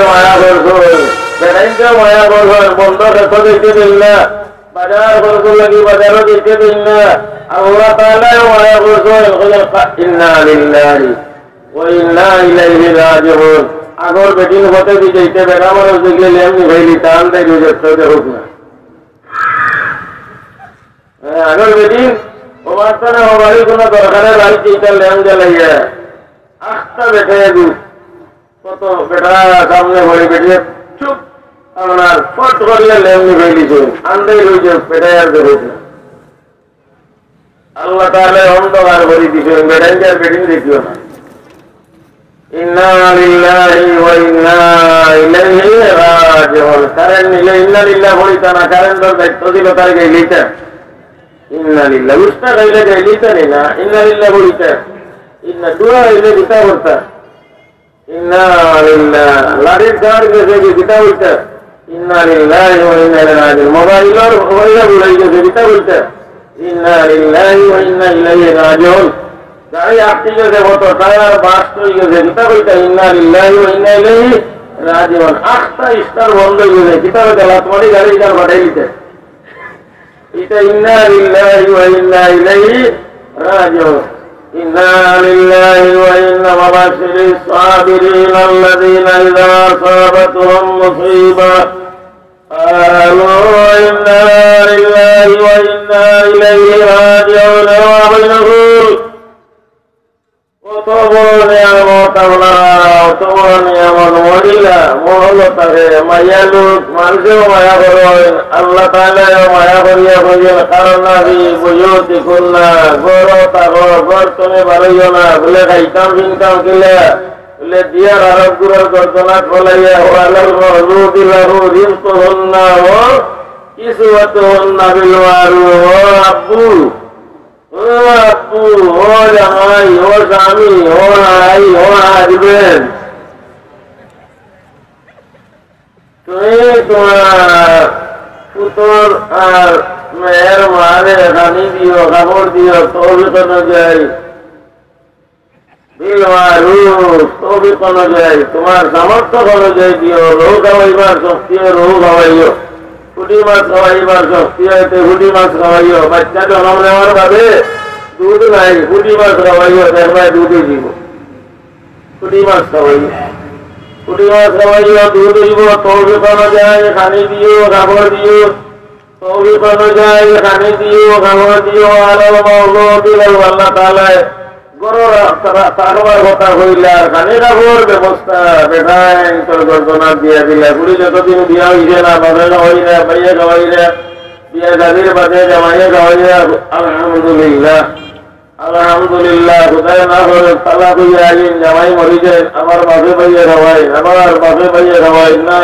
মায়া করছইন, বেটাইনকে মায়া করছইন, বন্ধ খেত দিতে দিন না, বাজার করতে লাগি বাজারও দিতে দিন না। আল্লাহ তাআলাও মায়া করছইন, কইলেন, "ইন্না লিল্লাহি ওয়া ইন্না ইলাইহি রাজিউন।" আগর বেটিন হতে দি যাইতে বেটা মানুষ দেখলে লেম নিভাইলি, তান দেয় নিজের তো দেখুক না। হ্যাঁ, আগর বেটিন, ও মারতো না, ও বাড়ি কোনো দরকারে বাড়ি চিন্তা লেম জ্বালাইয়া। আখতা বেটা এগু। কত বেটা সামনে বড়ি বেটিয়ে চুপ, আপনার ফট করিয়া লেম নিভাই দিছে, আন্দাই রইছে, বেটায় আর দেখে না। আল্লাহ তাআলা অন্ধকার করে দিছে, বেটাইন আর বেটিন দেখিও না। ইন্না লিল্লাহি ওয়া ইন্না ইলাইহি রাজিউন। কারেন্ট নিলে ইন্না লিল্লাহ বলিতা না, কারেন্টর দায়িত্ব দিল তার গেলিতা। ইন্না লিল্লাহ, উস্তা খাইলে গেলিতা নি না, ইন্না লিল্লাহ বলিতা। ইন্না দোয়া হইলে দিতা বলতা। ইন্না লিল্লাহ। লাঠির ধার গেছে কি কিতা বলতে? ইন্না লিল্লাহি ওয়া ইন্না ইলাইহি রাজিউন। মোবাইলর পয়সা উড়াই গেছে কিতা বলতে? ইন্না লিল্লাহি ওয়া ইন্না ইলাইহি রাজিউন। গাড়ি আটকে গেছে, কত টায়ার বাস্ট হয়ে গেছে, কিতা বলতে? ইন্না লিল্লাহি ওয়া ইন্না ইলাইহি রাজিউন। আখতা স্টার বন্ধ হয়ে গেছে, কিতা বলতে? লাত মারি গাড়ি ইধার ফাটাই দিতে। এটা ইন্না লিল্লাহি ওয়া ইন্না ইলাইহি রাজিউন। ইন্না লিল্লাহি ওয়া ইন্না, ওয়া বাশশিরিস সাবিরিন আল্লাযীনা ইযা আসাবাতহুম মুসিবা ক্বালু ইন্না লিল্লাহি ওয়া ইন্না ইলাইহি রাজিউন। ওয়া বাইনাহুম কত বড় নিয়ামত আপনারা, কত বড় নিয়ামত। মহিলা, মহলতারে, মাইয়া লোক, মানুষেও মায়া করইন, আল্লাহ তাআলাও মায়া করিয়া কইন, "কারনা ফি বুয়ুতিকুন্না", ঘরো থাকো, ঘর তনে বারইও না, বলে খাইতাম পিনতাম কিলা, বলে দিয়ার আরব গুরুর গর্দনাত ফলাইয়া, "ওয়ালাল মাউলুদি লাহু রিজকুহুন্না ওয়া কিসওয়াতুহুন্না বিল মারুফ", ও আব্বু, ও আব্বু, ও জামাই, ও স্বামী, ও ভাই, ও হাজবেন্ড, তুমি তোমার পুতর আর মেয়ের মারে খানি দিও, কাপড় দিও, তৌফিক অনুযায়ী। বিল মারুফ, তৌফিক অনুযায়ী, তোমার সামর্থ্য অনুযায়ী দিও। রোহু খাওয়াইবার শক্তি অয় রোহু খাওয়াইও, পুঁটি মাছ খাওয়াইবার শক্তি অয় তে পুঁটি মাছ খাওয়াইও। বাচ্চা জন্ম নেওয়ার বাদে দুধ নাই, পুঁটি মাছ খাওয়াইও, দেখবায় দুধ অইযিবো। পুঁটি মাছ খাওয়াইও, পুঁটি মাছ খাওয়াইও, দুধ অইবো। তৌফিক অনুযায়ী খানি দিও, কাপড় দিও। তৌফিক অনুযায়ী খানি দিও, কাপড় দিও। আল্লাহ মাওলা দিল, আল্লাহ তাআলায় ঘরো রা-, রা-, থাকবার কথা কইলা, আর খানি কাপড়র ব্যবস্থা বেটাইন্তর গর্দনাত দিয়া দিলা। কুড়ি যতদিন বিয়া অইছে না, বাপে খাওয়াইরা, ভাইয়ে খাওয়াইরা, বিয়া শাদির বাদে জামাইয়ে খাওয়াইরা, আলহামদুলিল্লাহ। আলহামদুলিল্লাহ, খুদায় না করে তালাক অইয়া আইন, জামাই মরি যায়, আবার বাপে ভাইয়ে খাওয়াইন, আবার বাপে ভাইয়ে খাওয়াইন, না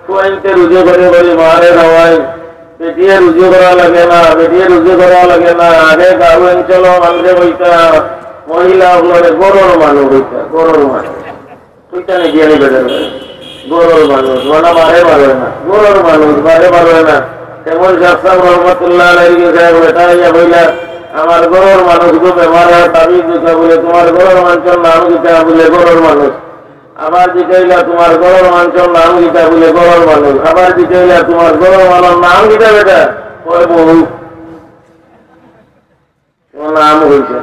ফুয়াইন্তে রুজি করে করে মারে খাওয়াইন, বেটিয়ে রুজি করা লাগে না, বেটিয়ে রুজি করা লাগে না, আগে গাঁও অঞ্চল মানুষে কইতা, মহিলা অকলরে ঘরর মানুষ কইতা, ঘরর মানুষ। কইতা নি জ্ঞানী বেটার ভাই? ঘরর মানুষ, মানে মারে মারে না, ঘরর মানুষ, মারে মারে না। এমন সাহেব রহমতুল্লাহ আলাইহির গেছে এক বেটা আইয়া কইলা, "আমার ঘরর মানুষ গো বেমার অয়, তাবিজ দিতা বুলে, তুমার ঘরর মানষর নাম কিতা?" বুলে, "ঘরর মানুষ।" আবার জিকাইলা, "তুমার ঘরর মানষর নাম কিতা?" বুলে, "ঘরর মানুষ।" আবার জিকাইলা, "তুমার ঘরর মানুষর নাম কিতা বেটা?" কয়, "বউ।" ও নাম কইতা,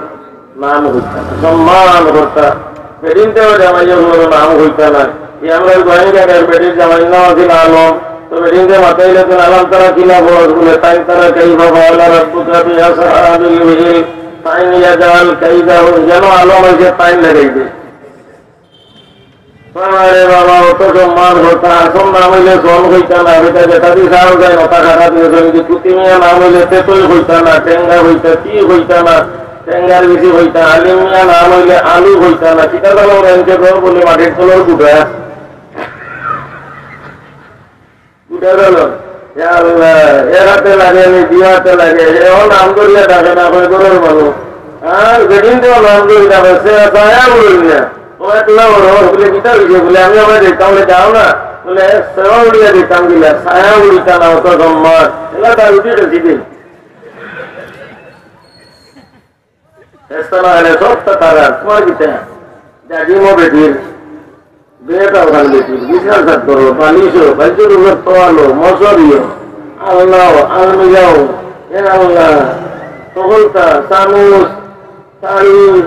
নাম কইতা না, সম্মান করতা। বেটিন্তে জামাইর লগে নাম কইতা না। ই আমরার গোয়াইন কাকার বেটির জামাইর নাম আছিল আলম। তো বেটিন্তে মাতাইলে তো আলম তারা কিলা বস বুলে, "তাইন তারা কাইফা ফাআলা রাব্বুকা বিআসহাবিল ফিল, তাইন ইয়াজআল কাইদাহুম", যেন আলম অইছে তাইন লাগাই দে। বাবা রে বাবা, অত সম্মান করতা, আসল নাম অইলে সন কইতা না, বেটা যেটা দি সার যায়, মাথা খারাপ অইয়া যায়, কিন্তু কুতি মিয়া নাম অইলে তেতই কইতা না, টেঙ্গা কইতা, কি কইতা না, টেঙ্গার বেশি কইতা, আলিম মিয়া নাম অইলে আলু কইতা না, কিতা জানো ওরা এনকে ধর বলে মাটির তলর গুটা। বুঝা গেল? ইয়া আল্লাহ, এ হাতে লাগে নি, দুই হাতে লাগে, এও নাম ধরিয়া ডাকে না, কয় ঘরর মানুষ। আর যেদিন তো নাম ধরি ডাকে, সে ছায়া উড়ে না। ও একলা বড়, বলে, "কিতা হইছে?" বলে, "আমি আবার যেতাম, বলে, যাও না।" বলে, "সেবা উড়িয়া যেতাম গিলা, ছায়া উড়িতা না, অত সম্মান।" এলা তার উঠে গেছি দিন। ফেরেশতা না হলে সবটা তারা, তোমার কিতা? জাজিমও বেটির, বেটাও খান বেটির, বিছানা চাদরও, বালিশও, বালিশের উপর তোয়ালও, মশারিও, আলনাও, আলমিরাও, এ আল্লাহ, তকলতা, চামচ, থালি,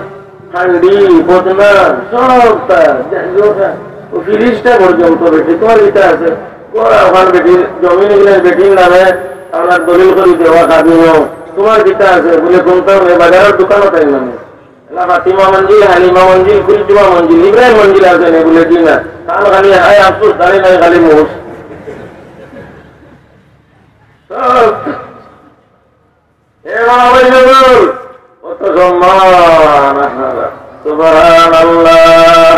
হান্ডি, বদনা, সবটা, যা-, যা-, ও ফিরিজটা পর্যন্ত বেটি, তোমার কিতা আছে? ওরা ওখান বেটির জমিন এগুলো বেটির নামে আমরা দলিল করি দেওয়া খাবি হোক। তোমার কিতা আছে? বলে, "কোনটা নেই, বাজারের দোকানও তাই নামে।" এলা ফাতিমা মঞ্জিল, হালিমা মঞ্জিল, কুলসুমা মঞ্জিল, ইব্রাহিম মঞ্জিল আছে নি?" বলে, "জি না।" তাহলে খালি হায় আফসোস, দাঁড়িয়ে নাই খালি মুখ। এ বাবা, ওই দেখুন, কত সম্মান। সুবহানাল্লাহ।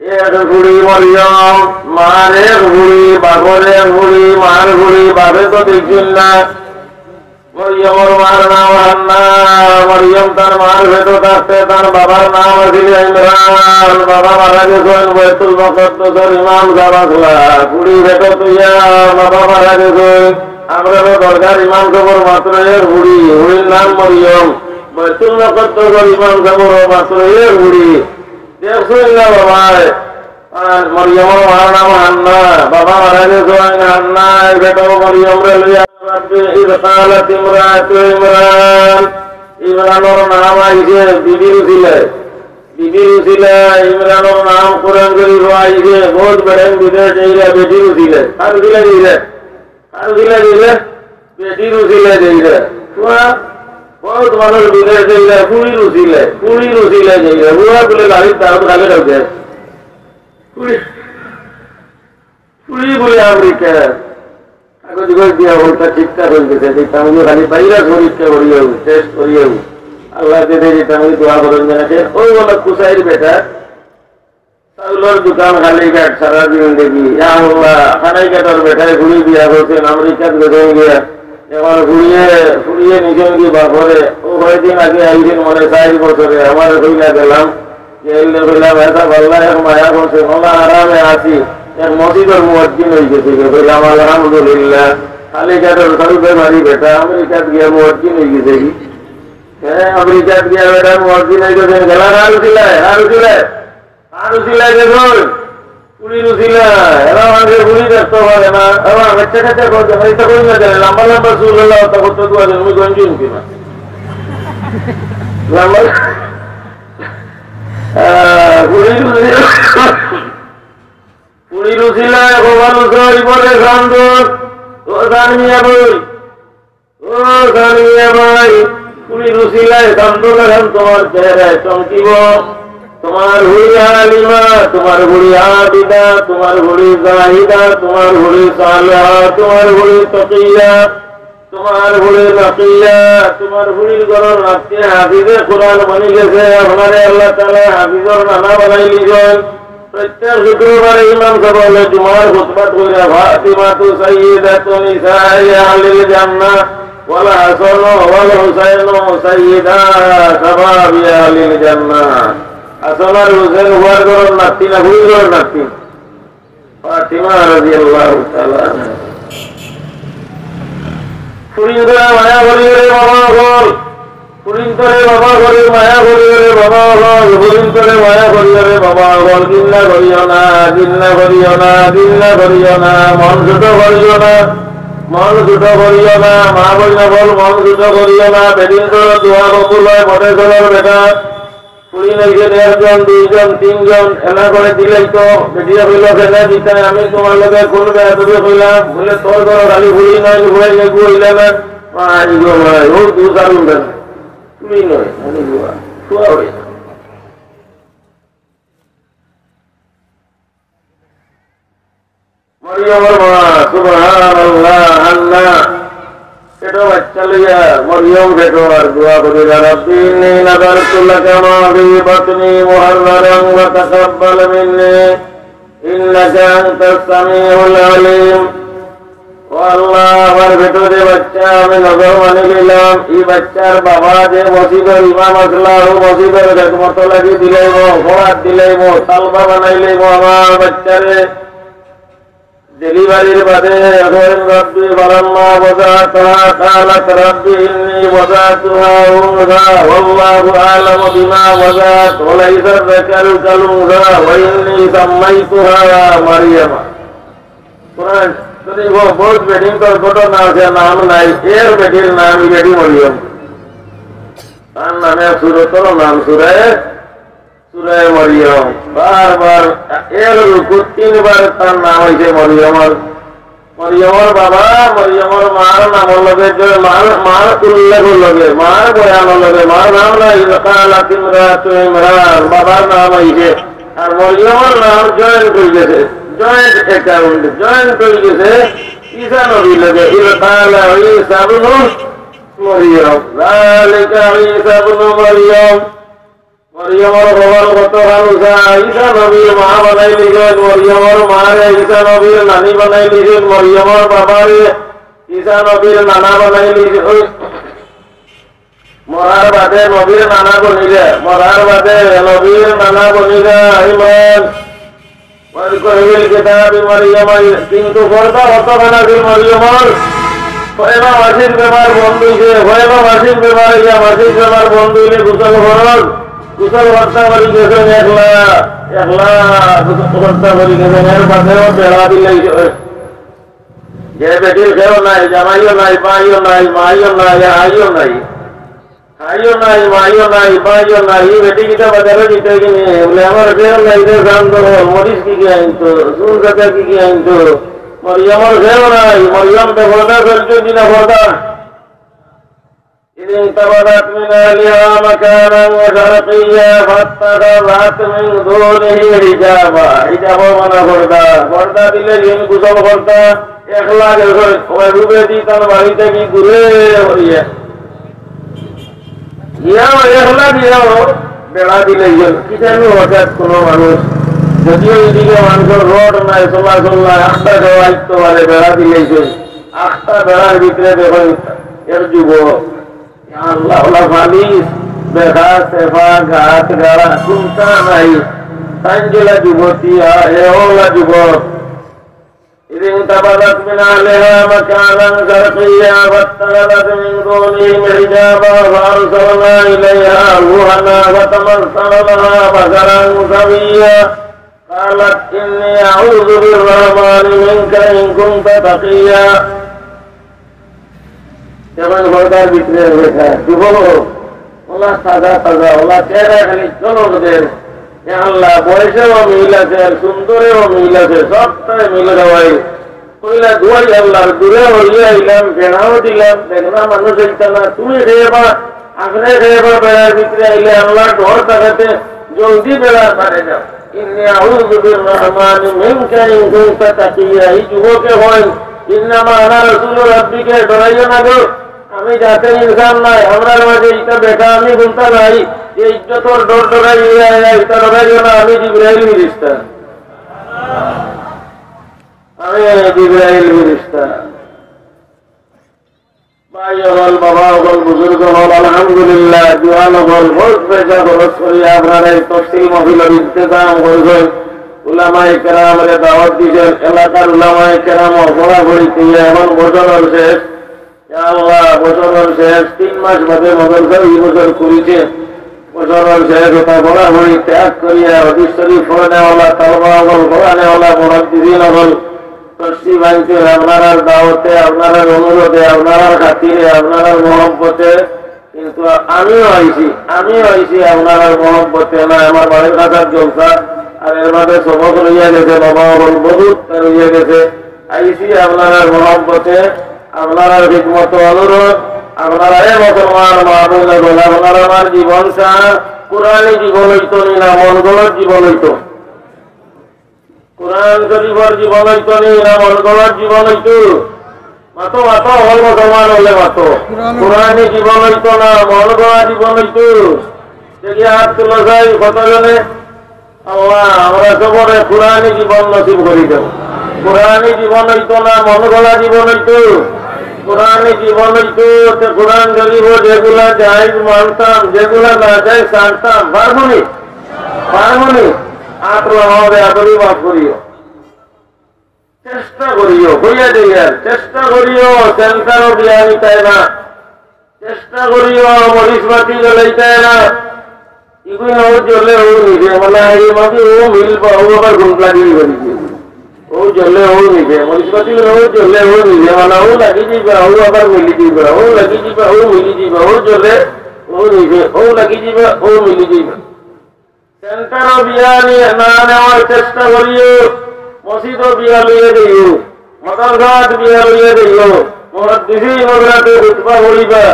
এক ফুড়ি মরিয়ম, মার এক ফুড়ি, বাপর এক ফুড়ি, মার ফুড়ি, বাপে তো দেখছইন না। মরিয়মর মার নাম হান্না। মরিয়ম তার মার পেটো থাকতে তার বাবার নাম আছিল ইমরান। বাবা মারা গেছইন, বাইতুল মুকাদ্দাসর ইমাম সাব আছলা। ফুড়ি পেটো থইয়া বাবা মারা গেছইন। আমরারও দরগার ইমাম সাবর মাত্র এক ফুড়ি, ফুড়ির নাম মরিয়ম। বাইতুল মুকাদ্দাসর ইমাম সাবরও মাত্র এক ফুড়ি। দেখছইন না বাবায়? আর মরিয়মর মার নাম হান্না, বাবা মারা গেছইন, হান্না, এই বেটাও মরিয়মরে লইয়া। রাব্বি ইয ক্বালাত ইমরাতু ইমরান, ইমরানর নাম আইছে বিবির উসিলায়। বিবির উসিলায় ইমরানর নাম কোরআন শরীফো আইছে, বহুত বেটাইন বিদেশ যাইরা বেটির উসিলায়। কার উসিলায় যাইরা? কার উসিলায় যাইরা? বেটির উসিলায় যাইরা। পুরা বহুত মানুষ বিদেশ যাইরা, ফুড়ির উসিলায়, ফুড়ির উসিলায় যাইরা। পুরা বলে গাড়ির দাম খালি রাখে। ফুড়ি, ফুড়ি বলে আমেরিকা। কাগজ গজ দিয়া বলতা ঠিকঠাক হয়ে গেছে, যে তামিলে খালি ভাইরাস পরীক্ষা করিয়াও, টেস্ট করিয়াও। আল্লাহ দে দে যে তামিলে দোয়া করেন যেন সে, ও বলো কুসাইর বেটা, চাউলর দোকান খালি ঘাট সারা দিন দেখি। ইয়া আল্লাহ, খানাই ঘাটর বেটায় ঘুরি দিয়া বলছেন, আমেরিকাত গেছেন গিয়া। এখন ঘুরিয়ে, ঘুরিয়ে নিজেন কি বাপরে, ও কয়দিন আগে আইছেন মনে চার বছরে, আমার কইলা গেলাম, গেলে কইলাম, "এটা আল্লাহ এক মায়া করছে, ওলা আরামে আছি, এক মসজিদর মুয়াজ্জিন হয়ে গেছে।" গিয়া কইলাম, "আলহামদুলিল্লাহ।" খালি ঘাটর সরুপে বাড়ি বেটা, আমেরিকাত গিয়া মুয়াজ্জিন হয়ে গেছে কি? হ্যাঁ, আমেরিকাত গিয়া বেটা মুয়াজ্জিন হয়ে গেছে, গেলা আর ছিল, আর ছিল। আর উসিলায় দেখুন, ফুড়ির উসিলায়, এরা আমাদের ফুড়ি দেখতে পারে না, এরা বাচ্চা কাচ্চা করতে পারে, এটা করি না জানে, লম্বা লম্বা চুল হলো, অত করতে দোয়া দেন, উনি গঞ্জি উঠি না। লম্বা, আহ, ফুড়ির উসিলায়, ফুড়ির উসিলায়, কপাল উসই পরে খান্দন, ও জান মিয়া বই। ও সানিয়া ভাই, তুমি রুসিলায় কান্দো না কেন? তোমার চেহারায় চমকিব। তোমার হুড়ি আলিমা, তোমার হুড়ি আবিদা, তোমার হুড়ি জাহিদা, তোমার হুড়ি সালেহা, তোমার হুড়ি তকিয়া, তোমার হুড়ি নাকিয়া, তোমার হুড়ির ঘরর নাতি হাফিজে কোরআন বনি গেছে। আপনারে আল্লাহ তাআলা হাফিজর নানা বানাই লিবেন। প্রত্যেক শুক্রবারে ইমাম সাহেব হলে জুমার খুতবাত কইরা, "ফাতিমাতু সাইয়্যিদাতু নিসাই আহলিল জান্নাহ, ওয়াল হাসানু ওয়াল হুসাইনু সাইয়্যিদা শাবাবি আহলিল জান্নাহ।" হাসান আর হুসেন হুয়ার ঘরর নাতি না, হুইর ঘরর নাতি? ফাতিমা রাদিয়াল্লাহু তাআলা আনহা। ফুরিন্তরে মায়া করিও রে বাবা অকল। ফুরিন্তরে বাবা করি মায়া করিও রে বাবা অকল। ফুরিন্তরে মায়া করিও রে বাবা অকল। ঘিন্না করিও না, ঘিন্না করিও না, ঘিন্না করিও না। মন ছোট করিও না, মন ছোট করিও না। মা বইন অকল, মন ছোট করিও না। বেটিন্তর দোয়া কবুল অয়, মঠে চলর বেটা। ফুরিন অইছে একজন, দুইজন, তিনজন, এনা করি দিলাইতো। বেটিয়ে কইলো, "কেনে দিতায়? আমি তুমার লগে কুন বেয়াদবি কইলাম?" বুলে, "তোর ঘরো খালি ফুরিন অইল, ফুরিন এগু অইলে না।" মাই গো মাই, ও দু চারুন বেটা। ফুরিন অয়, আমি বুয়া, ফুয়া অয়। মরিয়মর মা, সুবহানাল্লাহ, হান্না, পেটো বাইচ্চা লইয়া মরিয়ম পেটো আর দোয়া করিলা, "রব্বি ইন্নী নাযারতু লাকা মা ফি বাতনি মুহাররারান ওয়া তাকাব্বাল মিন্নী, ইন্নাকা আনতাস সামিউল আলিম।" ও আল্লাহ, আমার পেটো যে বাইচ্চা আমি নজর মানি লইলাম, ই বাইচ্চার বাবা যে মসজিদর ইমাম আছলা, অউ মসজিদর খেদমতো লাগি দিলাইমু, ফরাত দিলাইমু, তালবা বানাইলাইমু আমার বাইচ্চারে। ডেলিভারির বাদে এখন রব্বি ফালাম্মা ওয়াদাআতহা ক্বালাত রব্বি ইন্নী ওয়াদাতুহা উনসা ওয়াল্লাহু আ'লামু বিমা ওয়াদাআত ওয়া লাইসা যাকারু কাল উনসা ওয়া ইন্নী সাম্মাইতুহা মারিয়ামা। কোরআন শরীফো বউত বেটিন্তর ঘটনা আছে, নাম নাই, এর বেটির নাম ই বেটি মরিয়ম। তার নামে সুরতর নাম সুরায় সুরায় মরিয়ম। বারবার এর রুকু তিনবার তার নাম অইছে মরিয়মর। মরিয়মর বাবা, মরিয়মর মার নামর লগে যে মার, মার উল্লেখর লগে, মার বয়ানর লগে, মার নাম নাই, ইয ক্বালাত ইমরাতু ইমরান, বাবার নাম অইছে। আর মরিয়মর নাম জয়েন্ট অই গেছে, জয়েন্ট অ্যাকাউন্ট, জয়েন্ট অই গেছে ঈসা নবীর লগে, ইয ক্বালা ঈসা ইবনু মরিয়ম, যালিকা ঈসা ইবনু মরিয়ম। মরিয়মর খবর কত ভালা, ঈসা নবীর মা বানাইলিছইন, মরিয়মর মারে ঈসা নবীর নানি বানাইলিছইন, মরিয়মর বাবারে ঈসা নবীর নানা বানাইলিছইন। মরার বাদে নবীর নানা বনিরা, মরার বাদে নবীর নানা বনিরা ইমরান। ওয়াজকুর ফিল কিতাবি মারিয়ামা, কিন্তু পর্দা কতখান আছিল মরিয়মর? কয়বা মাসিক বেমার বন্ধ অইছে, কয়বা মাসিক বেমার অইয়া, মাসিক বেমার বন্ধ অইলে গোসল ফরজ, গোসল করতা করি গেছইন একলা, একলা গোসল করতা করি গেছইন, এর বাদেও বেড়া দিলাইছইন। যে বেটির কেউ নাই, জামাইও নাই, ভাইও নাই, মাইও নাই, আইও নাই। খাইও নাই, মাইও নাই, পাইও নাই, ই বেটি কিতা বাজারো যাইতো কিনি? বুলে, "আমার কেউ নাই রে, জান তো, মরিচ কিগিয়ে আনতো, চুন কাটা কিগিয়ে আনতো।" মরিয়মর কেউ নাই, মরিয়ম বেপর্দা চলতো কিনা পর্দা। إذ انتبذت من أهلها مكانا شرقيا فاتخذت من دونهم حجابا। হিজাবও মানা পর্দা, পর্দা দিলে যেন গোসল করতা, একলা গেছে, ওই রুবে দি তার বাড়ি থাকি ঘুরে হইয়া। ইয়াও একলা দিয়াও বেড়া দিলে ইয়ে, কি জানি হঠাৎ কোনো মানুষ, যদিও এদিকে মানুষের রোড নাই, চলাচল নাই, আখতা দেওয়া আইতো পারে, বেড়া দিলে ইয়ে, আখতা বেড়ার ভিতরে দেখো এর যুবক। ইয়া আল্লাহ, ওলা ফালিস, বেড়া, সেফা, গাছ, গাড়া, কুন্তা নাই, তাঞ্জলা যুবতী, আর এ ওলা যুবক। إذ انتبذت من أهلها مكانا شرقيا فاتخذت من دونهم حجابا فأرسلنا إليها روحنا فتمثل لها بشرا سويا قالت إني أعوذ بالرحمن منك إن كنت تقيا। যেমন পর্দার ভিতরে রয়েছে যুবক, ওলা তাজা তাজা, ওলা চেহারা খালি ঝলক দের। এ আল্লাহ, বয়সেও মিল আছে, আর সুন্দরেও মিল আছে, সবটাই মিল দেওয়াই। কইলা, "দুয়াই আল্লাহর, দূরে হইয়া আইলাম, বেড়াও দিলাম, দেখলা মানুষ আইতা না, তুমি খেয়েবা, আপনি খেয়েবা, বেড়ার ভিতরে আইলে আল্লাহর ডর দেখাতে জলদি বেড়া পারে যাও।" إني أعوذ بالرحمن منك إن كنت تقيا। এই যুবকে হয়, "إنما أنا رسول ربك, ডরাইও না গো।" আমি জাতে ইনসান নায়, আমরার মাঝে ইতা বেটা আমি কুন্তা নাই, যে ইজ্জতর ডর ডরাই ইয়া, ইয়া, ইতা ডরাইও না, আমি জিব্রাইল ফিরিস্তা। আমি জিব্রাইল ফিরিস্তা। ভাই অকল, বাবা অকল, বুজুর্গ অকল, আলহামদুলিল্লাহ, জুয়ান অকল, বউত পয়সা খরচ করি আপনারা এই তফসিল মাহফিলর ইন্তেজাম করছেন, উলামায়ে কেরামরে দাওয়াত দিছেন, এলাকার উলামায়ে কেরাম পড়াপড়ি দিয়ে এখন বছরর শেষ, ইয়া আল্লাহ, বছরর শেষ তিন মাস বাদে মাদ্রাসা এই বছর খুলিছে। বছরর শেষ অতা পড়াপড়ি ত্যাগ করিয়া হাদিস শরীফ পড়নেওয়ালা, তালবা আমল পড়ানেওয়ালা মুহাদ্দিসিন অকল তশরিফ আনছইন আপনারার দাওয়াতে, আপনারার অনুরোধে, আপনারার খাতিরে, আপনারার মহব্বতে। কিন্তু আমিও আইছি, আমিও আইছি আপনারার মহব্বতে, না আমার বাড়ির কাছার জলসা, আর এর বাদে সবক রইয়া গেছে, বাবা অকল বহুত রইয়া গেছে। আইছি আপনারার মহব্বতে, আপনারার খিদমত অনুরোধ, আপনারা এ মুসলমান মা বোন অকল, আপনারা আমার জীবন চান, কোরআনি জীবন অইতো নি না মন গড়া জীবন অইতো? কোরআন শরীফর জীবন অইতো নি না মন গড়া জীবন অইতো? মাতো, মাতো, অকল মুসলমান অকলে মাতো। কোরআন কোরআনি জীবন অইতো না মন গড়া জীবন অইতো? দেখি হাত তুলো চাই কতজনে। আল্লাহ, আমরা সবরে কোরআনি জীবন নসিব করি দেও। কোরআনি জীবন অইতো না মন গড়া জীবন অইতো? কোরআনি জীবন অইতো, তে কোরআন শরীফ যেগুলা জায়েজ মানতাম, যেগুলা না জায়েজ ছাড়তাম, পারবো নি? পারবো নি? আত লামাও বেয়াদবি মাফ করিও। চেষ্টা করিও, কইয়া দেই আর, চেষ্টা করিও, সেন্টারও বিয়া নিতায় না। চেষ্টা করিও, মরিচ বাতি জ্বলাইতায় না। ইগুইন ও জ্বলে ও নিভে, মানে, এই মাঝে ও মিলবা, ও আবার গুণ লাগি দিবা নিজে। ও জ্বলে ও নিভে, মরিচ বাতি ও জ্বলে ও নিভে, মানে, ও লাগি দিবা, ও আবার মিলি দিবা, ও লাগি দিবা, ও মিলি দিবা, ও জ্বলে ও নিভে, ও লাগি দিবা, ও মিলি দিবা। সেন্টারও বিয়া নিয়া না নেওয়ার চেষ্টা করিও, মসজিদও বিয়া লইয়া দিও, মাদ্রাসাত বিয়া লইয়া দিও, মুহাদ্দিসিন হযরতে খুতবা পড়িবা,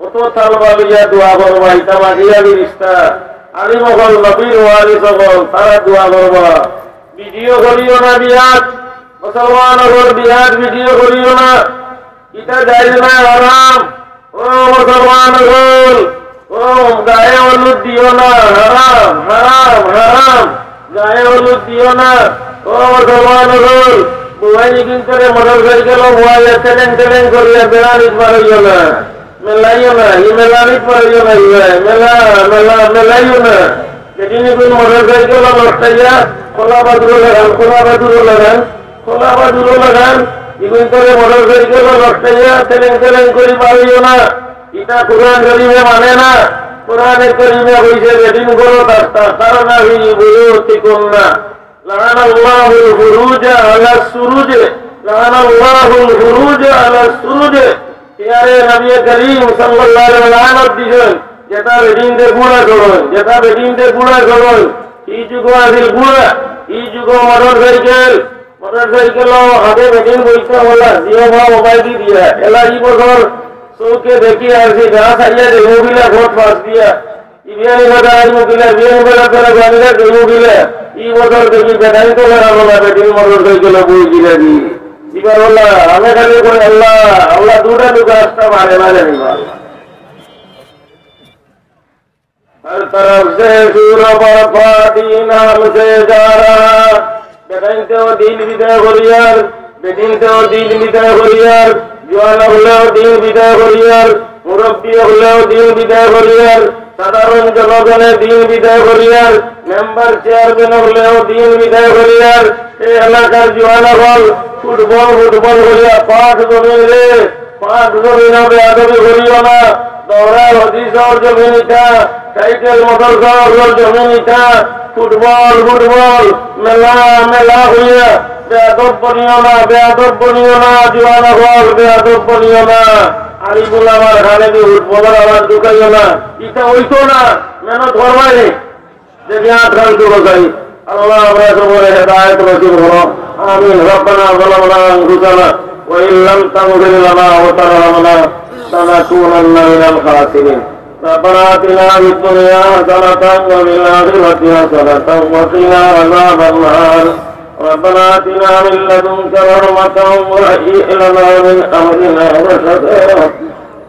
অত তালবা লইয়া দোয়া করবা, ইতা মাগিয়া ফিরিস্তা, আলিম অকল, নবীর ওয়ারিস অকল, তারা দোয়া করবা। ভিডিও করিও না বিয়াত, মুসলমান অকল বিয়াত ভিডিও করিও না, ইটা জায়েজ না, হারাম। ও মুসলমান অকল, ও গায়ে হলুদ দিও না, হারাম, হারাম, হারাম। গায়ে হলুদ দিও না। ও মুসলমান অকল, বুয়াই কিন্তু রে মোটরসাইকেল বুয়াইয়া টেলেং টেলেং করিয়া বেড়ানিত পারইও না, মেলাইও না, ই মেলানিত পারইও না, ই মেলা, মেলা, মেলাইও না। যেদিন ইগুইন মোটরসাইকেল লটকাইয়া খোলা বাদুড়ো লাগান, খোলা বাদুড়ো লাগান, খোলা বাদুড়ো লাগান, ইগুইন করে মোটরসাইকেল লটকাইয়া তেলেং তেলেং করি পারইও না। ইটা কোরআন শরীফে মানে না। কোরআনে করিমে কইছে, যেদিন করো তার, তার, তার না হই বুঝো ঠিক না। لعن الله الفروج على السروج، لعن الله الفروج على السروج। ইয়ারে নবী করিম সাল্লাল্লাহু আলাইহি ওয়াসাল্লাম লানত দিছইন, যেটা বেটিন্তে গুড়া চড়ইন, যেটা বেটিন্তে গুড়া চড়ইন। ই যুগ আছিল গুড়া, ই যুগ মোটরসাইকেল, মোটরসাইকেল হাতে বেটিন বইতে বলা, জিও বা মোবাইল দি দিয়া। এলা ই বছর চউখে দেখি আরছি, গা ছাড়িয়া দেবো বিলা ভোট পাস দিয়া। ইবিয়ানি কথা আইব কিলা, বিয়ানি কথা তারা জানিলে দেবো কিলা। ই বছর দেখি বেটাইন তো লাগাবো না, বেটিন মোটরসাইকেল বই কিলা দি। এবার বললা, আমি খালি কই, আল্লাহ, আল্লাহ দুটা লোক আসতে পারে না জানি বা। ہر طرف سے شور و برپا دین ہم سے جا رہا۔ বেটাইনতেও দিন বিদায় করিয়ার, বেটিনতেও দিন বিদায় করিয়ার, জুয়ান অকলেও দিন বিদায় করিয়ার, মুরব্বী অকলেও দিন বিদায় করিয়ার, সাধারণ জনগণে দিন বিদায় করিয়ার, মেম্বার চেয়ারম্যান অকলেও দিন বিদায় করিয়ার। এই এলাকার জুয়ান অকল ফুটবল ফুটবল করিয়া পাঁচ জমিন রে, পাঁচ জমিন বেয়াদবি করিও না। দৌড়ার হদিসর জমিন ইটা, সাইকেল মোটর সাইকেলর জমিন ইটা, ফুটবল ফুটবল, মেলা মেলা হইয়া বেয়াদব বনিও না, বেয়াদব বনিও না, জুয়ান অকল বেয়াদব বনিও না। আলিম উলামার কানে দি ফুটবলর আওয়াজ ঢুকাইও না, ইটা অইতো না, মেহনত করবাই। দেখি আট খান শুরু করি। আল্লাহ, আমরা সবরে হেদায়েত নসিব করো। آمين. ربنا ظلمنا أنفسنا وإن لم تغفر لنا وترحمنا لنكونن من الخاسرين. ربنا آتنا في الدنيا حسنة وفي الآخرة حسنة وقنا عذاب النار. ربنا آتنا من لدنك رحمة وهيئ لنا من أمرنا رشدا.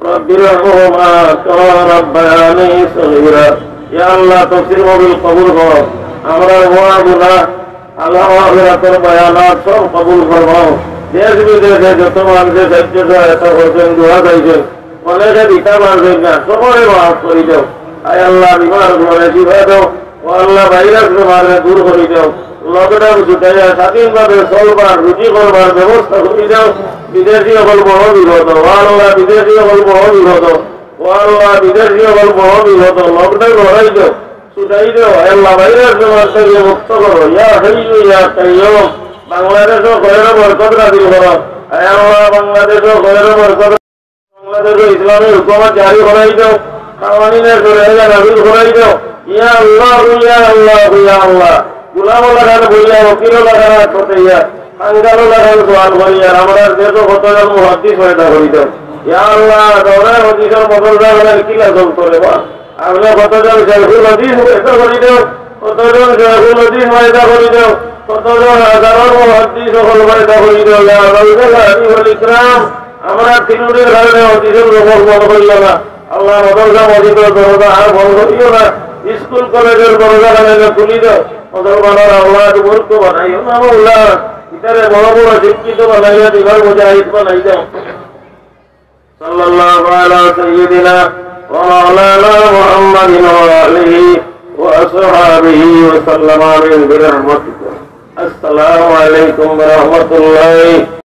رب ارحمهما كما ربياني صغيرا. ইয়া আল্লাহ, তফসির মাহফিল কবুল করো। আমরা ওয়াজ না, আল্লাহ আখিরাতের বয়ানাত সব কবুল করো। দেশ বিদেশে যত মানুষে সাহায্য সহায়তা করছেন, দোয়া চাইছেন, অনেকে দিতা পারছেন না, সকলে মাফ করে দাও। আয় আল্লাহ, বিমার উপরে শিফা দাও। ও আল্লাহ, ভাইরাস বেমারে দূর করে দাও। লকডাউন ছুটাইয়া স্বাধীনভাবে চলবার, রুজি করবার ব্যবস্থা করি দেও। বিদেশি অকল বড় বিপদ, ও আল্লাহ, বিদেশি অকল বড় বিপদ, ও আল্লাহ, বিদেশি অকল বড় বিপদ। লকডাউন হরাই দেও, ছুটাই দেও, আল্লাহ, ভাইরাস বেমার থেকে মুক্ত করো। ইয়া হাইয়ু ইয়া কাইয়ুম, বাংলাদেশো খয়র বরকত নাজিল করো। আয় আল্লাহ, বাংলাদেশো খয়র বরকত, বাংলাদেশো ইসলামী হুকুমত জারি করাই দেও, কাওয়ানিনে শরিয়া নাফিজ করাই দেও। ইয়া আল্লাহ, ইয়া আল্লাহ, ইয়া আল্লাহ, গুলামও লাখান বইয়া, উকিলও লাখান হাত পাতাইয়া, কাঙ্গালও লাখান সওয়াল করিয়া, আমরার দেশো কতজন মুহাদ্দিস পয়দা করি দেও। ইয়া আল্লাহ, দরবারে হাদিসর মাদ্রাসা বানাইলে কিলা চলতো রে বা? আপনে কতজন শেখুল হাদিস পয়দা করি দেও, কতজন শেখুল হাদিস পয়দা করি দেও, কতজন হাজারো মুহাদ্দিস অকল পয়দা করি দেও। ইয়া যাল জালালি ওয়াল ইকরাম, আমরা তিরুটির কারণে হাদিসর জগৎ বন্ধ করিও না। আল্লাহ, মাদ্রাসা মসজিদর দরজা আর বন্ধ করিও না। স্কুল কলেজর দরজা খান খুলি দেও। মুসলমানর আওলাদ মূর্খ বানাইও না, মাওলা। ইতারে বড় বড় শিক্ষিত বানাইয়া দিবার মুজাহিদ বানাই দেও। সাল্লাল্লাহু আলা সাইয়্যিদিনা ওয়া মাওলানা মুহাম্মাদিন ওয়া আলিহি ওয়া আসহাবিহি ওয়া সাল্লাম। আমিন বিরহমাতিকা। আসসালামু আলাইকুম ওয়া রাহমাতুল্লাহি